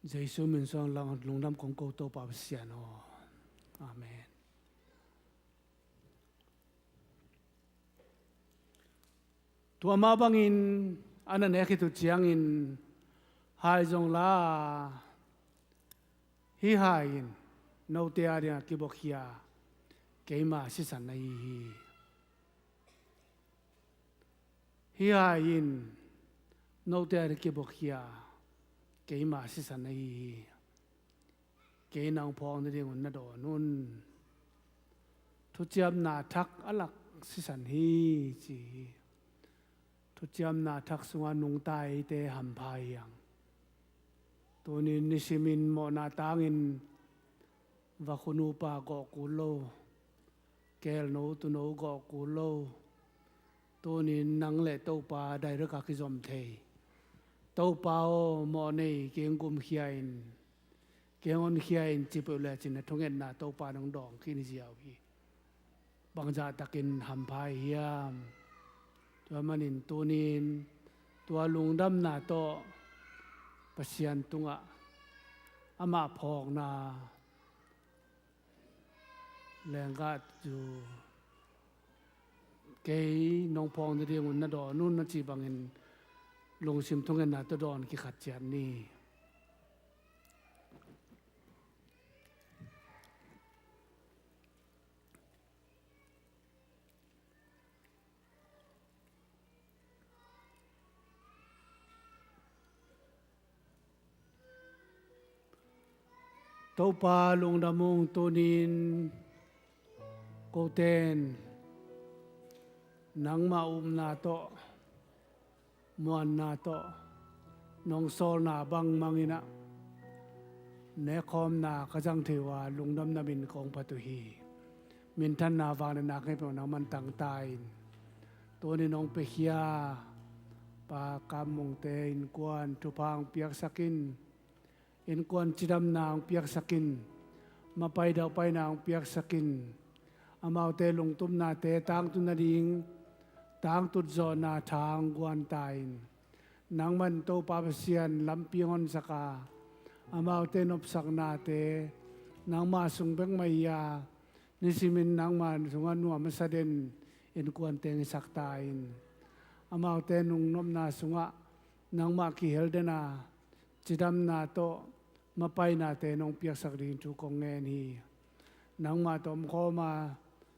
Jesu min suang lang lungdam kong ko Topa Pasian aw. Amen. Tua mah bangin a na nek hi tu ciangin hai zong la, hih hai in note a dinga kibuakhia keima sisan ahi hi. Hih hai in note a dinga kibuakhia keima sisan ahi hi. Kei nang phawng nadingun na dawn un. Thuciamna thak a lak sisan hi ci hi. Thuciamna thak sunga nungta eite hampha hi hang. Tunin nisimin mawhna tangin vakhu nupa gawh kul lo, kelno tuuno gawh kul lo. Tunin nang le Topa direct a kizom thei. Topa aw, mawh nei kei hong gumkhia in. kei hong honkhia in ci peuh lecin na thungetna Topa nong dawng khin hi ziau hi. Bangzah takin hampha i hiam? Tua manin tunin tua lungdamna tawh Pasian tungah amah phawkna lenggah zu kei nong phawk nadingun na dawn un na ci bangin lungsim thungetna tawh dawn kikhat ciat ni. Topa lungdam ung. Tunin koten nangmah upna tawh, muanna tawh nong sawlna bangmangin ah nekkhawmna ka zang thei uh a, lungdamna min kong phat uh hi. Minthanna, vangliatna, ngei peuh nangman tangta in, tunin nong piakhia Pa Kam Mungte innkuan thupha hong piaksak in, innkuan cidamna hong piaksak in, mapai daupaina hong piaksak in, amaute lungtumnate tangtun nading tangtut zawhna tha hong guan ta in, nangman Topa Pasian lampi hong honsak a, amaute nopsaknate nangma sung bek mah hi a, nisimin nangma sungah nuam a sa den innkuan teng i sak ta in, amaute nungnopna sungah nangmah kihel den a, cidamna tawh mapainate nong piaksak ding thu kong ngen hi. Nangmah tawh omkhawm a,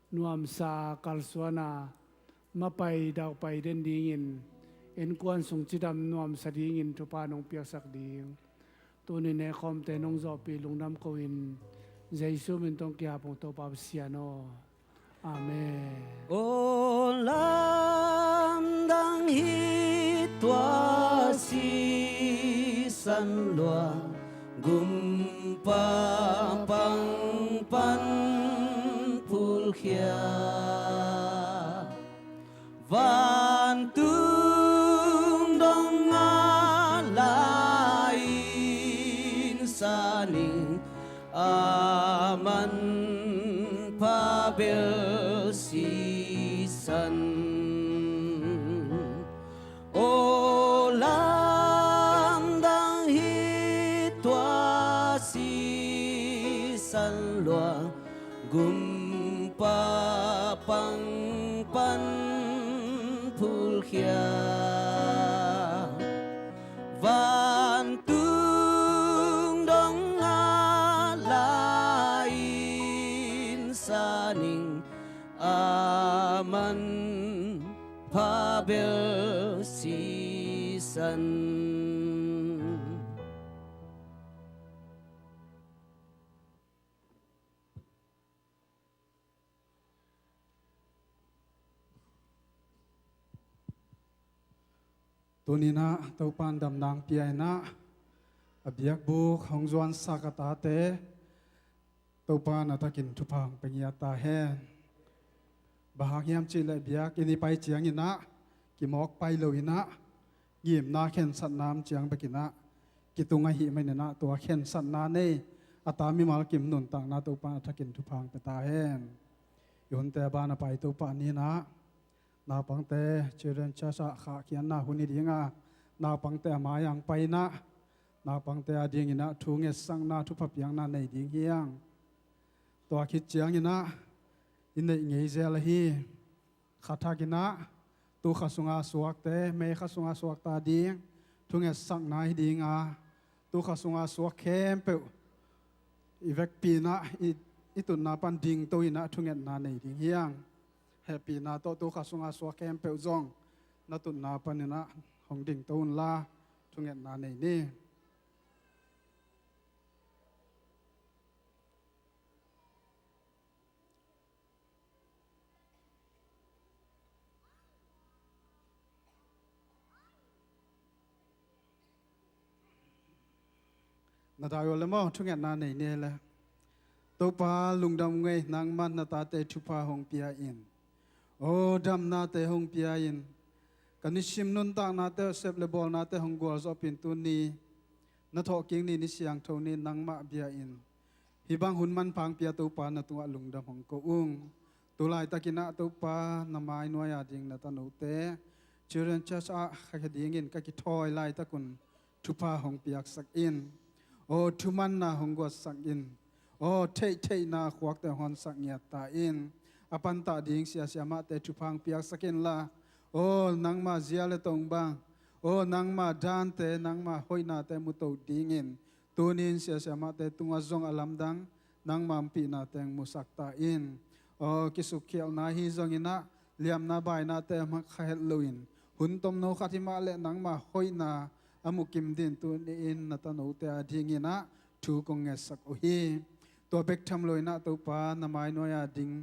nuamsa a, kalsuan a, mapai daupai den dingin, innkuan sung cidam nuamsa dingin thupha nong piaksak ding, tuni nekkhawmte nong zawhpih lungdam ko in, Jesu min tawh kihap ung Topa Pasian aw. Amen. Aw lamdang hi tua sisan lua, gumpa pangpan phulkhia, vantung dong a la-in sa ning, a manpha bel sisan. Aw lamdang hi tua sisan lua, gumpa pangpan phulkhia, vantung dong a la-in sa ning, a manpha bel sisan. Tuni-in ah Topa in damna hong pia in ah, a biakbuk hong zuansak a tate Topa in a thakin thupha hong pia ngiat ta hen. Bang hang hiam cih leh biakinn i pai ciangin ah kimawk pai lo-in ah, ngimna khensatna om ciang bekin ah kitung ahih manin ah, tua khensatna nei a ta mimal kim nuntakna Topa in a thakin thupha hong pia ta hen. I hunte a ban a pai Topa ni-in ah, naupangte Children Church ah khahkhiatna hun hi ding a, naupangte a mai-ah hong pai in ah, naupangte a dingin ah thu ngetsakna, thupha piakna nei ding hi hang. Tua khit ciangin ah i neih ngei zel ahi, kha thakin ah tu kha sunga suakte, May kha sunga suakte a ding thu ngetsakna hi ding a, tu kha sunga suak khempeuh i vekpi-in ah i, i tutna pan dingto-in ah thungetna nei ding hi hang. Hehpihna tawh tu kha sunga suak khempeuh zong na tutna panin ah hong dingto unla, thungetna nei ni. Na dai uh le maw, thungetna nei ni le. Topa lungdam ung ei, nangman na tate thupha hong pia in, aw damnate hong pia in, ka nisim nuntaknate, sep le bawlnate hong gualzawhpih in tuni Na thawhkik ni, ni siangtho ni, nangmah bia in hih bang hun manpha hong pia Topa na tungah lungdam hong ko ung. Tu laitakin ah Topa na mai nuai-a ding na tanote Children Church ah kha dingin ka kithawi laitakun thupha hong piaksak in. Aw thumanna hong guatsak in. Aw theihtheihna khuakte hong honsak ngiat ta in. A pantah ding siasia mahte thupha hong piaksak inla, aw nangma zia le tong bang, aw nangma dante, nangma hoihnate muto dingin tunin siasia mahte tungah zong a lamdang nangma ompihnate hong musak ta in. Aw kisukkhialhna ahi zongin ah liamna bainate a hong kha het loin hun tomno khat himah le nangma hoihna a mukim din tuni-in na tanote a dingin ah thu kong ngetsak uh hi. Tua bek tham loin ah Topa na mai nuai-a ding,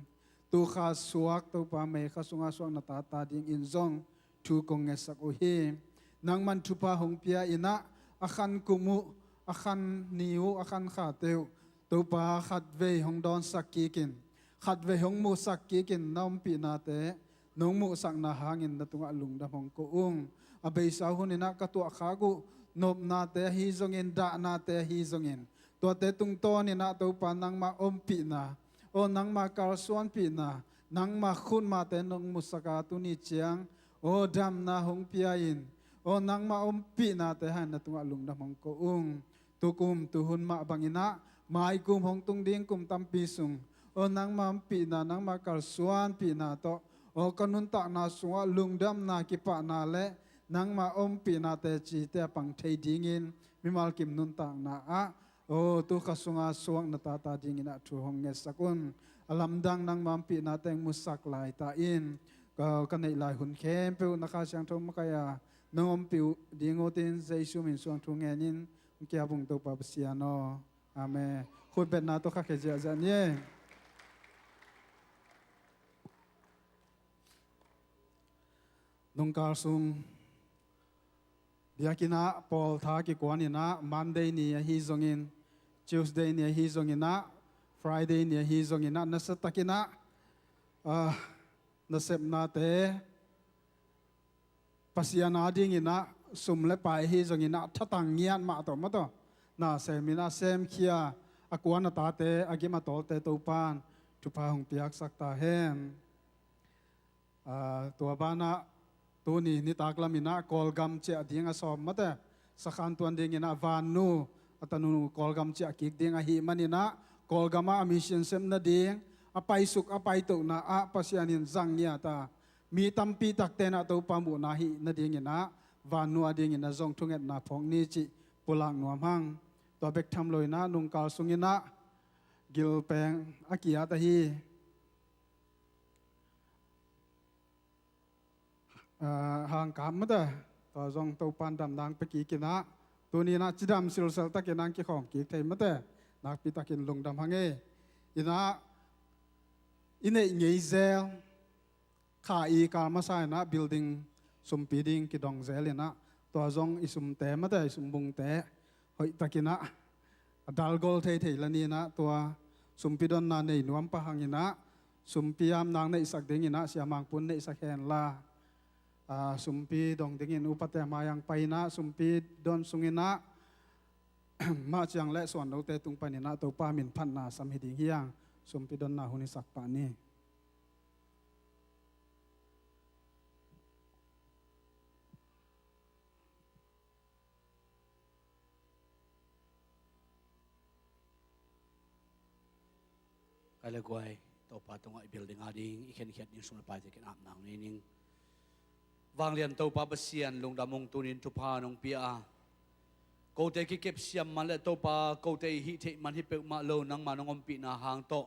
tu kha suak Topa May kha sunga suak na tate a dingin zong thu kong ngetsak uh hi. Nangman thupha hong pia in ah a khan kum uh, a khan ni uh, a khan khate uh Topa khatvei hong dawnsak kikin, khatvei hong muhsak kikin na ompihnate nong muhsakna hangin na tungah lungdam hong ko ung. A beisa hunin ah ka tuahkhak uh nopnate ahi zongin, dahnate ahi zongin, tuate tungtawnin ah Topa nangma ompihna, aw nangma kalsuanpihna, nangma khutmate nong musak a tuni ciang aw damna hong pia in, aw nangma ompihnate hangin na tungah lungdam hong ko ung. Tukum tuhun mah bangin ah maikum hong tung ding kum tampi sung aw nangma ompihna, nangma kalsuanpihna tawh aw ka nuntakna sungah lungdamna, kipahna le nangma ompihna teci te a pang thei dingin mimal kim nuntakna ah aw tu kha sunga suak na tate a dingin ah thu hong ngetsak un. A lamdang nangma ompihnate hong musak lai ta in. Ka, ka neih lai hun khempeuh na Kha Siangtho makaih a nong ompih uh ding utin Jesu min suang thu ngenin hong kiap ung Topa Pasian aw. Amen. Khutbetna tawh khakhia ziahziah ni. Nungkal sung biakinn ah pawltha kikuanin ah Monday ni ahi zongin, Tuesday ni ahi zongin ah, Friday ni ahi zongin ah, nasiatakin ah, ah, nasepnate Pasian a dingin ah sum le pai ahi zongin ah thatang ngiat mah tawh maw tawh na semin ah semkhia a kuan a tate, a gim a tawlte Topan thupha hong piaksak ta hen. Ah, tua banah tuni nitak lamin ah Kawlgam ciah ding a sawm mate, sakhan tuan dingin ah vannu a tanu Kawlgam ciah kik ding ahih manin ah Kawlgam ah a mission sep nading a paisuk a paitohna ah Pasian in zang ngiat a, mi tampi takte in ah Topa muhna hih nadingin ah vannu a dingin ah zong thungetna phawk ni cih pulak nuam hang. Tua bek tham loin ah nungkal sungin ah gilpeng a kiat ahi ah, hangkap mate, tua zong Topan damna hong pia kik in ah, tuni in ah cidam silsel takin hong kikhawm kik thei mate, nakpi takin lungdam hang e. In ah i neih ngei zel, kha i kal masa in ah building sumpi ding kidong zel in ah, tua zong i sumte mate, i sumbungte hoih takin ah a dalgol theithei la ni in ah, tua sumpi donna nei nuam pah hang in ah, sumpi amnak neihsak dingin ah Sia Mang Pun neihsak hen la, ah, sumpi dong dingin upate mai ang pai in ah, sumpi don sungin ah mah ciang le suannote tung panin ah Topa min phatna sam hi ding hi hang. Sumpi donna hun hisak pah ni. Kai le guai, Topa tungah i building a ding i khenkhiat ding sum le paite kin apna nei ning. Vanglian Topa Pasian, lungdam ung, tunin thupha nong pia a, kote kikep siam man le Topa kote i hih theih man hi peuhmah lo, nangma nong ompihna hang tawh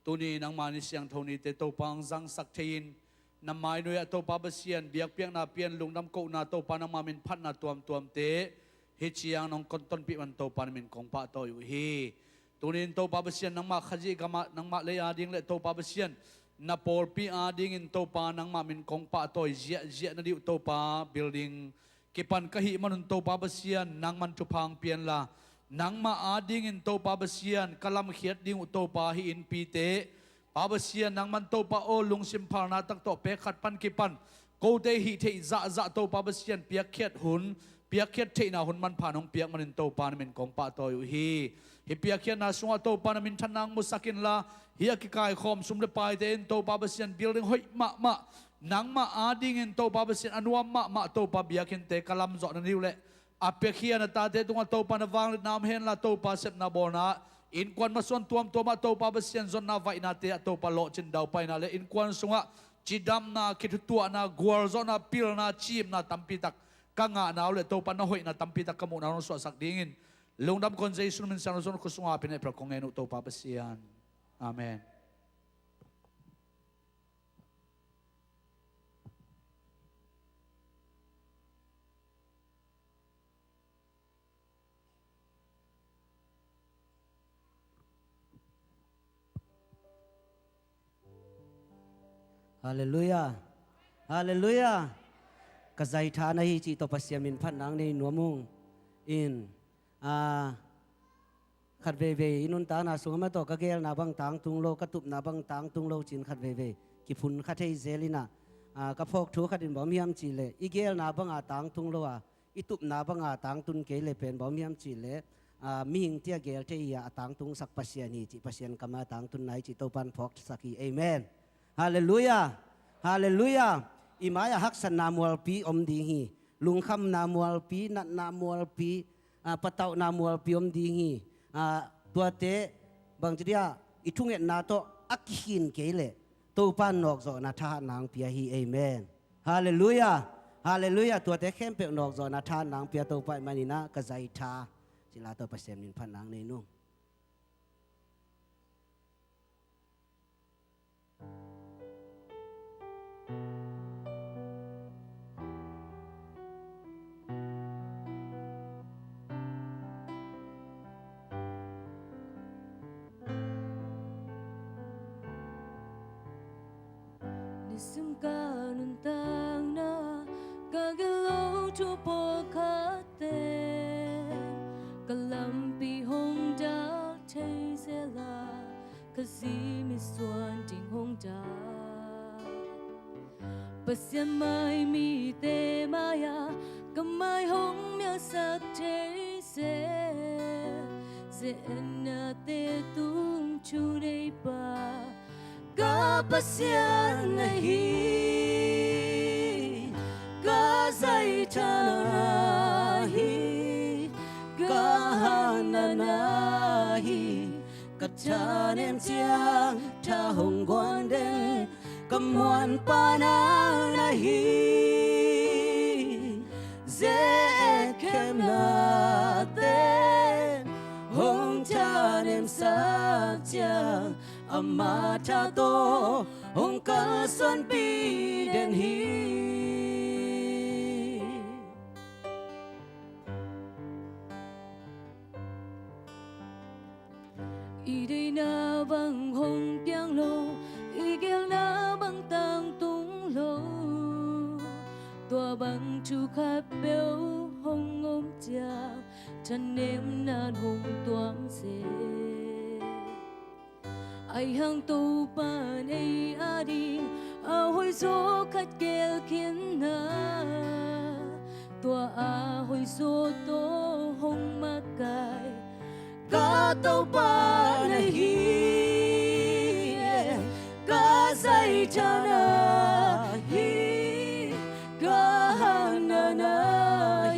tuni nangma ni siangtho nite Topa hong zangsak thei-in, na mai nuai-ah Topa Pasian biakpiakna pian, lungdam kohna Topa nangma min phatna tuamtuamte hih ciang nong kon tonpih man Topa na min kong pahtawi uh hi. Tunin Topa Pasian nangma Khazih gamah nangma lei a ding le Topa Pasian na pawlpi a dingin Topa nangma min kong pahtawi ziahziah na dih uh Topa, building kipan ka hih manun Topa Pasian nangman thupha hong pianla, nangma a dingin Topa Pasian ka lamkhiat ding uh Topa hih innpite, Pa Pasian nangman Topa aw lungsim phalna tak tawh pek khat pan kipan kote hih theih zahzah Topa Pasian piakkhiat hun piakkhiat theihna hun manpha nong piak manin Topa na min kong pahtawi uh hi. Hih piakkhiatna sungah Topa na minthanna hong musak inla, hih a kikaikhawm sum le paite in Topa Pasian building hoih mahmah, nangmah adingin Topa Pasian a nuam mahmah Topa biakinnte ka lamzawh na hi uh leh, a piakhia na tate tungah Topa na vangliatna om henla, Topa sepna bawlna, innkuan masuan tuamtuamah Topa Pasian zonna vaihnate ah Topa lawhcin daupaina le innkuan sungah cidamna, kithutuahna, gualzawhna, pilna, ciimna tampitak ka ngahna uh le Topa na hoihna tampitak ka muhna uh nong suahsak dingin, lungdam kong Jesu min siangtho Jesu khusunga pin eprap kong ngen uh Topa Pasian. Amen. Halleluiah. Halleluiah. Ka zaitha na hi cih tawh Pasian min phatna nei nuam ung. In, a, khat veivei i nuntakna sungah mah tawh ka geelna bang tangtung lo, ka tupna bang tangtung lo ci-in khat veivei kiphun kha thei zel in ah, a, ka phawk thu khat in bang hiam cih leh i geelna banga tangtung lo a, i tupna banga tangtun kei le pen bang hiam cih leh, a, mihingte a geel thei hi a, a tangtungsak Pasian hi cih Pasian kamah a tangtunna hi cih Topan phawksak hi. Amen. Halleluiah. Halleluiah. I mai-ah haksatna mualpi om ding hi. Lungkhamna mualpi, natna mualpi, a, patauhna mualpi om ding hi. A, tuate bangci dia i thungetna tawh a kikhin kei leh Topan nawkzawhna thahatna hong pia hi. Amen. Halleluiah. Halleluiah. Tuate khempeuh nawkzawhna thahatna hong pia Topa ahih manin ah ka zaitha cih la tawh Pasian min phatna hong nei nung. Nisim ka nuntakna ka gilo thu pawlkhatte ka lampi hong dak thei sela ka zi misuan ding hong dak. Pasian mai mite mai-ah ka mai hong mialsak thei se. Ze-etnate tung thu nei pa ka Pasian na hi, ka zaitha na hi, ka hatna na hi. Ka thanem ciang tha hong guan den ka muanpa nang na hi. Ze-et khemnate hong thanemsak ciang ama tha tawh hong kalsuanpih den hi. I deihna bang hong piang lo, i geelna bang tangtung lo, tua bang thu khatpeuh hong om ciang thanemna hong tuam se. Ahi hang Topan ei ading a hoihzaw khat geel khin a, tua a hoihzaw tawh hong makaih ka Topa na hi. Ka zaitha na hi, ka hatna na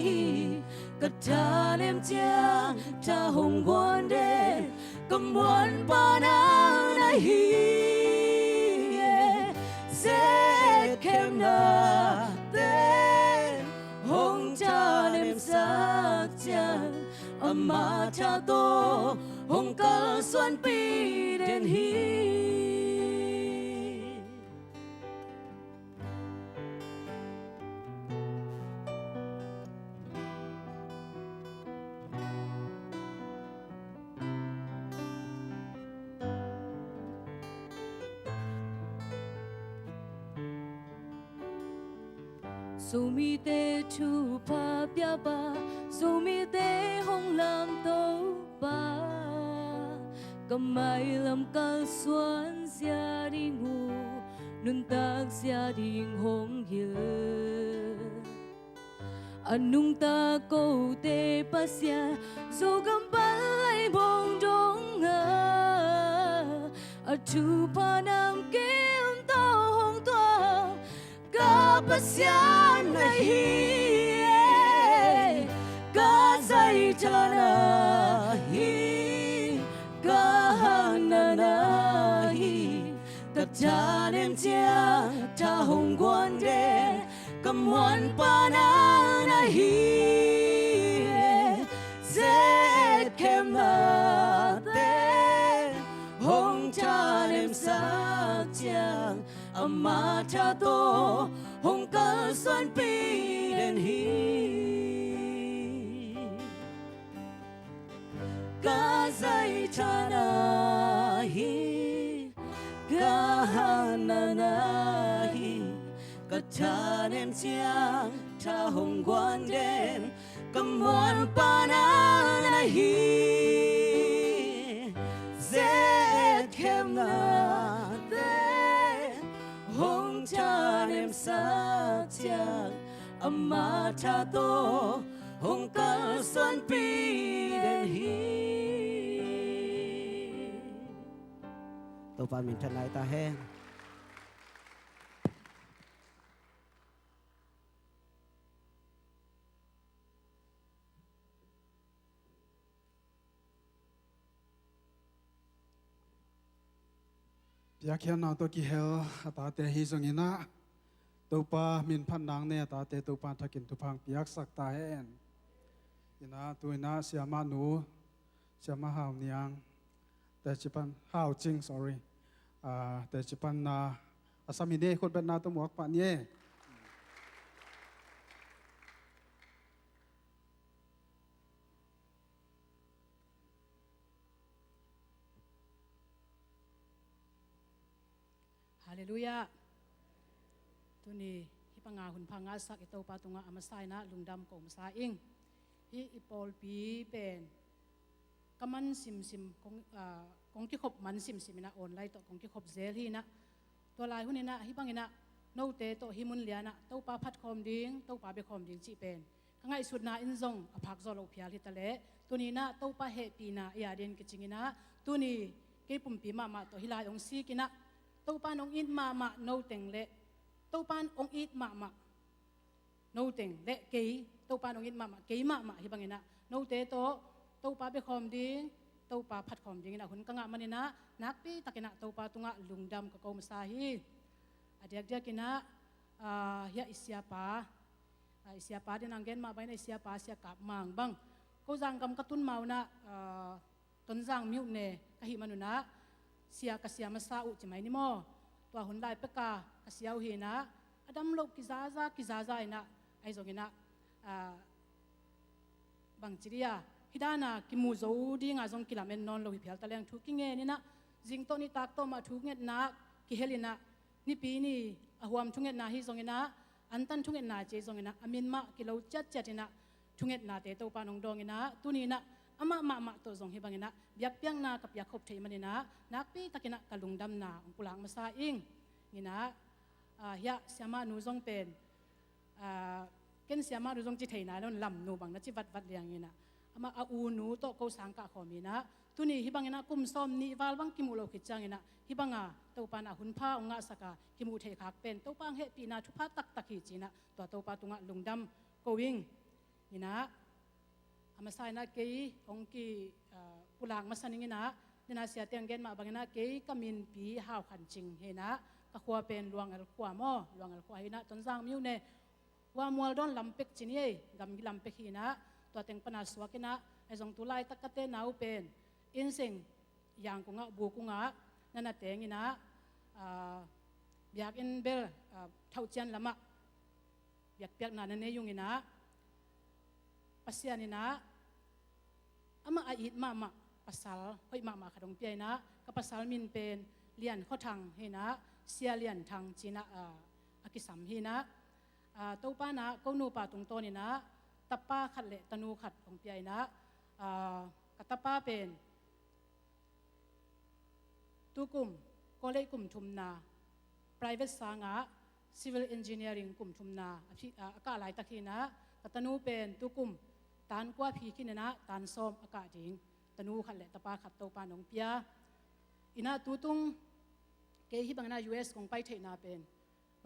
hi. Ka thanem ciang tha hong guan den ka muanpa nang na hi. Ze-et khemnate hong thanemsak ciang ama tha tawh hong kalsuanpih den hi. Zomite thupha piapa, Zomite hong lamto pa, ka mailam kalsuan zia ding uh nuntak zia ding hong hilh. A nungta kote Pasian Zogam pan leibong dongah a thupha namkim tawh hong tuah ka Pasian na hi e. Ka zaithan ahi, ka hatna ahi, ka thanem ciang tha hong guan den, ka muanpa nang na hi e. Zet khemnate hong thanemsak ciang ama tha tawh hong kalsuanpih den hi. Ka zaithan ahi, ka hatna ahi, ka thanem ciang tha hong guan den, ka muanpa nang na hi. Zet khemnate hong thanemsak ciang ama tha tawh hong kalsuanpih den hi. Topa minthanna hi ta hen. Piakkhiatna tawh kihel a tate ahi zongin ah, Topa min phat nang ne a tate Topa thakin thupha hong piaksak ta hen. In ah, tu in ah, Siamah Nu, Siamah Hau Niang, teci pan, Hau Cing, sorry. Ah, teci pan na, a sam hi ne, khutbetna tawh muak pah ni e. Halleluiah. Tuni hih banga hun pha ngahsak i Topa tungah a masa in ah lungdam ko masa ing. Hih i pawlpi pen ka man simsim, kong, ah, kong kikhop man simsim in ah online tawh kong kikhop zel hi in ah, tua lai hun in ah hih bangin ah note tawh hih mun lian ah Topa phat khawm ding, Topa bia khawm ding cih pen ka ngaihsutna in zong a phak zawh loh phial hi ta leh, tuni in ah Topa hehpihna i a dingin kicing in ah, tuni kei pumpi mahmah tawh hih lai hong sik in ah, Topa in hong it mahmah no teng le, Topa in hong it mahmah no teng le kei, Topa in hong it mahmah kei mahmah hih bangin ah note tawh Topa bia khawm ding, Topa phat khawm ding in ah hun ka ngah man in ah, nakpi takin ah Topa tungah lungdam ka ko masa hi. A diakdiak in ah, ah, hiah i siapa, ah, i siapa ding in ah gen mah bang in ah, i siapa Sia Kap Mang bang, ko Zang gam ka tun ma un ah, ah, Tonzang myone ka hih man un ah, sia, ka sia masa uh ci mai ni maw. Tua hun lai pek a ka sia uh hi in ah, a dam loh kizaza, kizaza in ah, ahi zongin ah, ah, bangci dih a, hih dan a kimu zo ding a zong kilamen nawn lo hi phial ta leng, thu kingen in ah, zing tawh nitak tawh mah thungetna kihel in ah, Nipi ni a huam thungetna hi zongin ah, antan thungetna ci zongin ah, a min mah kilo ciatciat in ah thungetnate Topa in hong dawng in ah, tuni in ah amah mahmah tawh zong hih bangin ah biakpiakna ka piak khop theih man in ah, nakpi takin ah ka lungdamna hong pulak masa ing. In ah, ah, hiah Siamah Nu zong pen, ah, ken Siamah Nu zong ci thei nai lo, Lam Nu bang na ci vatvat liang in ah, amah a u nu tawh ko sang kah khawm in ah, tuni hih bangin ah kum sawm nih val bang kimuh loh khit ciangin ah, hih banga Topa in ah hun pha hong ngahsak a kimuh theih khak pen Topa hong hehpihna thupha taktak hi ci in ah, tua Topa tungah lungdam ko ing. In ah, a masa in ah kei hong ki, ah, pulak masa ning in ah, den a siate hong gen mah bangin ah, kei ka minpi Hau Khan Cing hi in ah, ka khua pen Luang El khua maw, Luang El khua hi in ah, Tonzang myone, Hua Mual Dawn lam pek ci ni ei, gamgi lam pek hi in ah, tua teng pan a suak in ah, ahi zong tu laitak ka tenna uh pen Inn Seng, Yangon ah, Bukung ah na na teng in ah, ah, biakinn bel, ah, Thaucian lamah biakpiakna na nei ung in ah, Pasian in ah amah a it mahmah pasal hoih mahmah khat hong pia in ah, ka pasal min pen Lian Khua Thang hi in ah, Sia Lian Thang ci in ah, ah, a kisam hi in ah, ah, Topa in ah ko nupa tungtawn in ah tapa khat le tanu khat hong pia in ah, ah, ka tapa pen tu kum, college kum thumna, private sang ah civil engineering kum thumna a phi-, a, a kah laitak hi in ah, Ka tanu pen tukum tan kua phi khin inah tan sawm a kah ding tanu khat le tapa khat Topa in hong pia. Inah tutung kei hih bang inah U S kong pai theihna pen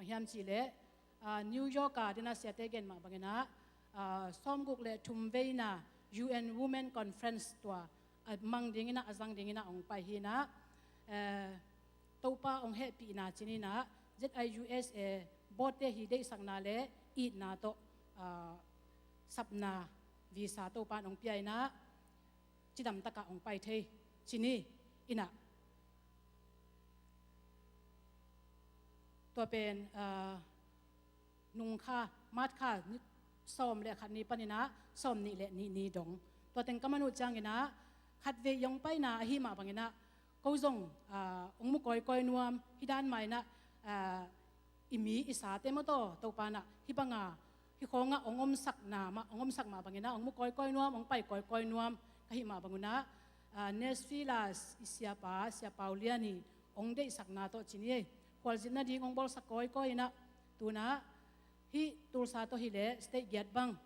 bang hiam cih leh, ah, New York a dina siate gen mah bang inah, ah, sawmguk le thum veina U N Women Conference tua a mang ding inah, a zang ding inah hong pai hi inah, eh, Topa hong hehpihna ci ni inah Z I U S A board te hi deihsakna le itna tawh, ah, sapna visa Topa in hong pia inah cidam takah hong pai thei ci ni inah. Tua pen, ah, nung kha, March kha ni sawm le khat ni pan inah sawm nih le nih ni dong. Tua teng ka man uh ciang inah khatvei i hong paina ahi mah bang inah ko zong, ah, hong mu kawikawi nuam, hih dan mah inah, ah, i mi i sate maw taw, Topa inah hih bang a hih khawngah hong omsakna mah, hong omsak mah bang inah hong mu kawikawi nuam, hong pai kawikawi nuam ka hih mah bang un ah, ah, Nashville a i siapa, Sia Pau Lian hi, hong deihsakna tawh ci ni ei. Khualzin nading hong bawlsak kawikawi inah, tu inah hih Tulsa tawh hi leh state giat bang,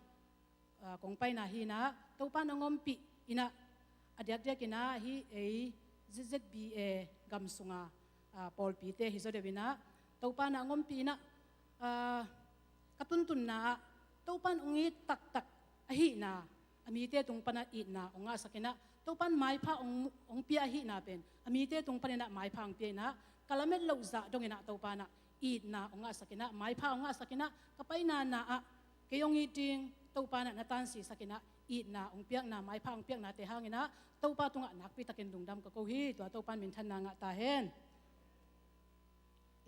ah, kong paina hi inah, Topa in hong ompih inah, a diakdiak inah hih ei Z Z B A gam sunga, ah, pawlpite hi zaw deuh inah Topa in hong ompih inah, ah, ka tuntunna ah Topa in hong it taktak ahihna, a mite tung pan a itna hong ngahsak inah, Topa in maipha hong, hong pia ahihna pen a mite tung pan inah maipha hong pia inah, ka lamet loh zah dong inah Topa inah itna hong ngahsak inah, maipha hong ngahsak inah, ka paina na ah kei hong it ding, Topa inah na tansisak inah itna hong piakna, maipha hong piaknate hang inah Topa tungah nakpi takin lungdam ka ko hi. Tua Topa in minthanna ngah ta hen.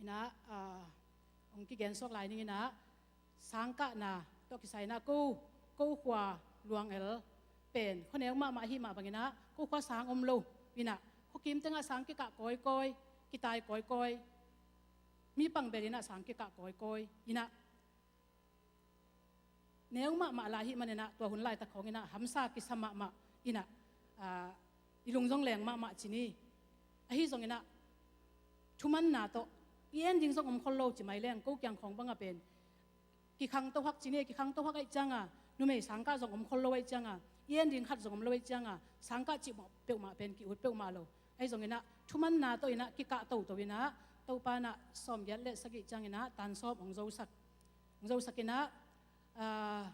Inah, ah, hong kigen suak lai ning inah, sangkahna tawh kisai inah ko, ko khua Luang El pen khuaneu mahmah ahi mah bang inah ko khua sang om lo inah, khuakim tengah sang kikah kawikawi, kitai kawikawi, mi pang bel inah sang kikah kawikawi inah, neu mahmah lai ahih man inah tua hun laitak khawng inah hamsa kisa mahmah inah, ah, i lung zong leng mahmah ci ni. Ahi zong inah thumanna tawh i en ding zong om khol lo ci mai leng, ko kiang khawng bang a pen kikhang tohak ci ni, kikhang tohak ahih cianga numei sangkah zong om khol lo ahih cianga, i en ding khat zong om lo ahih cianga sangkah cih mawh peuhmah pen ki-ut peuhmah lo. Ahi zong inah thumanna tawh inah kikah toto inah Topa inah sawm giat le sagih ciang inah tan sawm hong zosak, hong zosak inah, ah,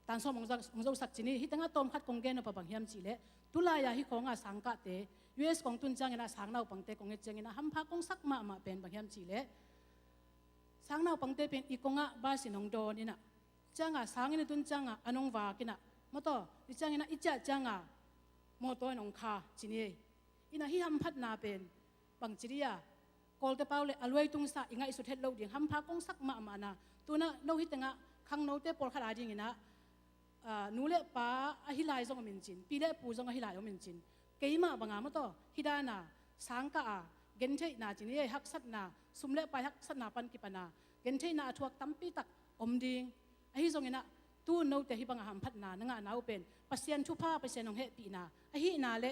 tan sawm hong zak, hong zosak ci ni. Hih tengah tawm khat kong gen nop a bang hiam cih leh, tulai a hih khawng a sangkahte, U S kong tun ciang inah sang naupangte kong et ciang inah hampha kong sak mahmah pen bang hiam cih leh, sang naupangte pen i kongah bus in hong dawn inah, cianga sang in i tun cianga an hong vak inah, mawtaw, i ciang inah i ciah cianga mawtaw in hong kha ci ni ei. Inah hih hamphatna pen bangci dih a, Kawlte pau le a luai tungsa i ngaihsut het loh ding hampha kong sak mahmahna. Tu inah no hih tengah khangnote pawlkhat a ding inah, ah, nu le pa ahi lai zong om in cin, pi le pu zong ahi lai om in cin, keimah banga mawtaw hih dana sangkah a gentheihna ci ni ei, haksatna, sum le pai haksatna pan kipana gentheihna a thuak tampi tak om ding. Ahi zong inah tu note hih banga hamphatna na ngahna uh pen Pasian thupha, Pasian hong hehpihna ahihna le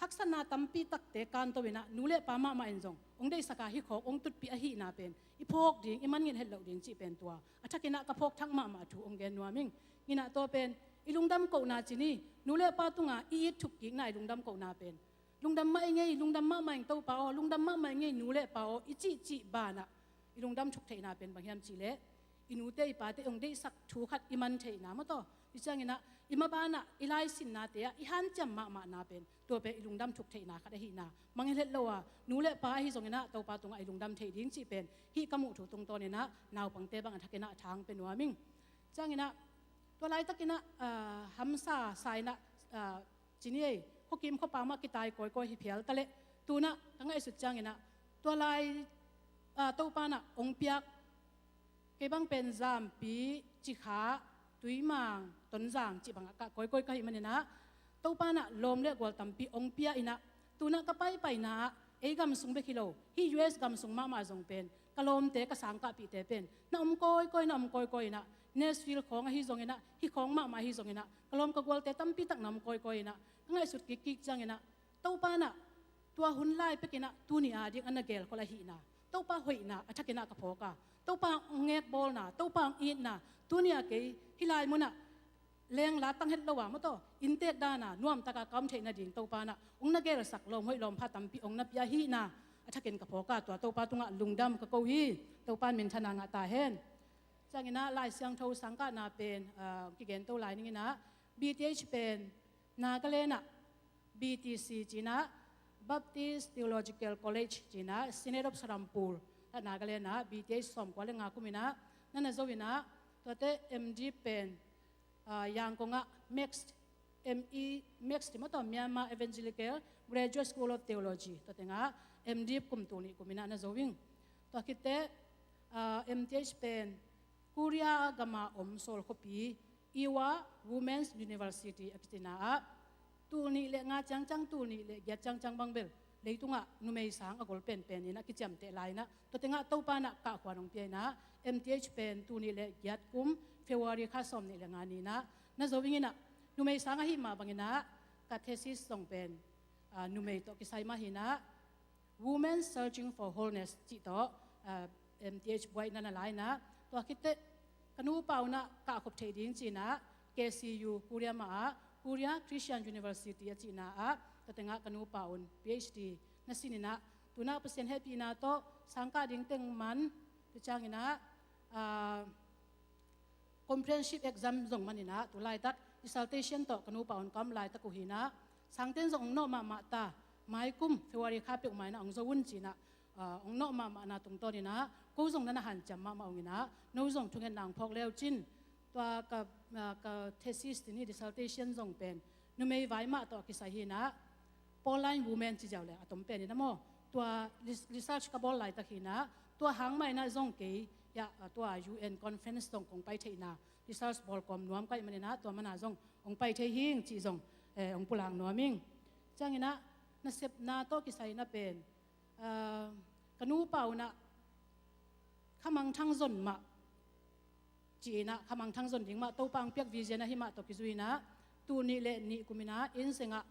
haksatna tampi takte kanto inah nu le pa mahmah in zong hong deihsaka hih khawk hong tutpih ahihna pen i phawk ding, i mangngilh het loh ding cih pen tua a thak inah ka phawk thak mahmah thu hong gen nuam ing. Inah tua pen i lungdam kohna ci ni. Nu le pa tunga i it thuk kikna i lungdam kohna pen, lungdam mah i ngei, lungdam mahmah ing Topa aw, lungdam mahmah i ngei nu le pa aw i cihcih banah i lungdam thuk theihna pen bang hiam cih leh, i nute i pate hong deihsak thu khat i man theihna mawtaw, i ciang inah i mabanah i laisinnate ah i hanciam mahmahna pen tua pen i lungdam thuk theihna khat ahihna mangngilh het lo a, nu le pa ahi zong inah Topa tungah i lungdam theih ding cih pen hih ka muh thu tungtawn inah naupangte bang a thak inah a thang pe nuam ing. Ciang inah tua laitak inah, ah, hamsa sa inah, ah, ci ni ei, khuakim khuapa mah kitai kawikawi hi phial ta leh, tu inah ka ngaihsut ciang inah tua lai, ah, Topa inah hong piak, kei bang pen Zampi, Cikha, Tuimang, Tonzang cih bangah kah kawikawi ka hih man inah Topa inah lawm le gual tampi hong pia inah, tu inah ka paipaina ah ei gam sung bek hi lo, hih U S gam sung mahmah zong pen ka lawmte, ka sangkahpihte pen na om kawikawi, na om kawikawi inah, Nashville khawng ahi zong inah, hih khawng mahmah ahi zong inah ka lawm ka gualte tampi tak na om kawikawi inah, ka ngaihsut kikkik ciang inah Topa inah tua hun lai pek inah tuni a ding a na gelkhol ahihna, Topa hoihna a thakin ah ka phawk a, Topa hong ngekbawlna, Topa hong itna, tuni a kei hih lai munah lengla tang het lo a maw taw, inntek dana nuamtaka ka om theih nading Topa nah hong na gelsak lawm hoih lawm pha tampi hong na pia hihna a thakin ka phawk a, tua Topa tungah lungdam ka ko hi. Topa in minthanna ngah ta hen. Ciangin ah Lai Siangtho sangkahna pen, ah, kigen to lai ning in ah, B T H pen Nagaland ah B T C ci-in ah, Baptist Theological College ci-in ah, Synod of Serampore, ah, Nagaland ah B T H sawmkua le nga kum in ah na na zo in ah, tuate M.Div pen, ah, Yangon ah MEGS, M E MEGS ti maw taw, Myanmar Evangelical Graduate School of Theology, tua tengah M.Div kum tul nih kum in ah na zo ing. Tua khit teh, ah, M.Th pen Korea gama om Seoul khuapi Ewha Women's University a kici-in ah, tul nih le nga ciangciang, tul nih le giat ciangciang bang bel leitungah numei sang a gol penpen in ah kiciamteh lai in ah, tua tengah Topa in ah kahkhuan hong pia in ah, M.Th pen tul nih le giat kum February kha sawm nih le nga ni in ah na zo ing in ah, numei sang ahih mah bangin ah ka thesis zong pen, ah, numei tawh kisai mah hi in ah, Women Searching for Wholeness cih tawh, ah, M.Th buaina na la in ah, tua khit teh ka nupa un ah kahkhop theih ding ci-in ah K C U Korea mah ah, Korea Christian University a cihna ah, tua tengah ka nupa un Ph.D na sin in ah, tu-in ah Pasian hehpihna tawh sangkah ding teng man, tu ciangin ah, ah, comprehensive exam zong man in ah, tu laitak dissertation tawh ka nupa un ka om laitak uh hi in ah, sangten zong hong nawh mahmah ta, mai kum February kha peuhmah in ah hong zo un ci-in ah, ah, hong nawh mahmahna tungtawn in ah, ko zong na na hanciam mahmah ung in ah, no zong thungetna hong phawk le uh cin, tua ka, ah, ka thesis ti ni, dissertation zong pen numei vai mah tawh kisai hi in ah, Pauline Women ci ziau le a tom pen in ah maw, tua res-, research ka bawl laitak hi in ah, tua hang mah in ah zong kei, ya, ah, tua U N conference zong kong pai theihna, research bawl kawm nuam ka hih man in ah, tua man ah zong hong pai thei hing cih zong, eh, hong pulak nuam ing. Ciangin ah nasepna tawh kisai in ah pen, ah, ka nupa un ah khamangthang zon mah ci-in ah, khamangthang zon ding mah, Topa hong piak vision ahih mah tawh kizui in ah, tul nih le nih kum in ah, inn sengah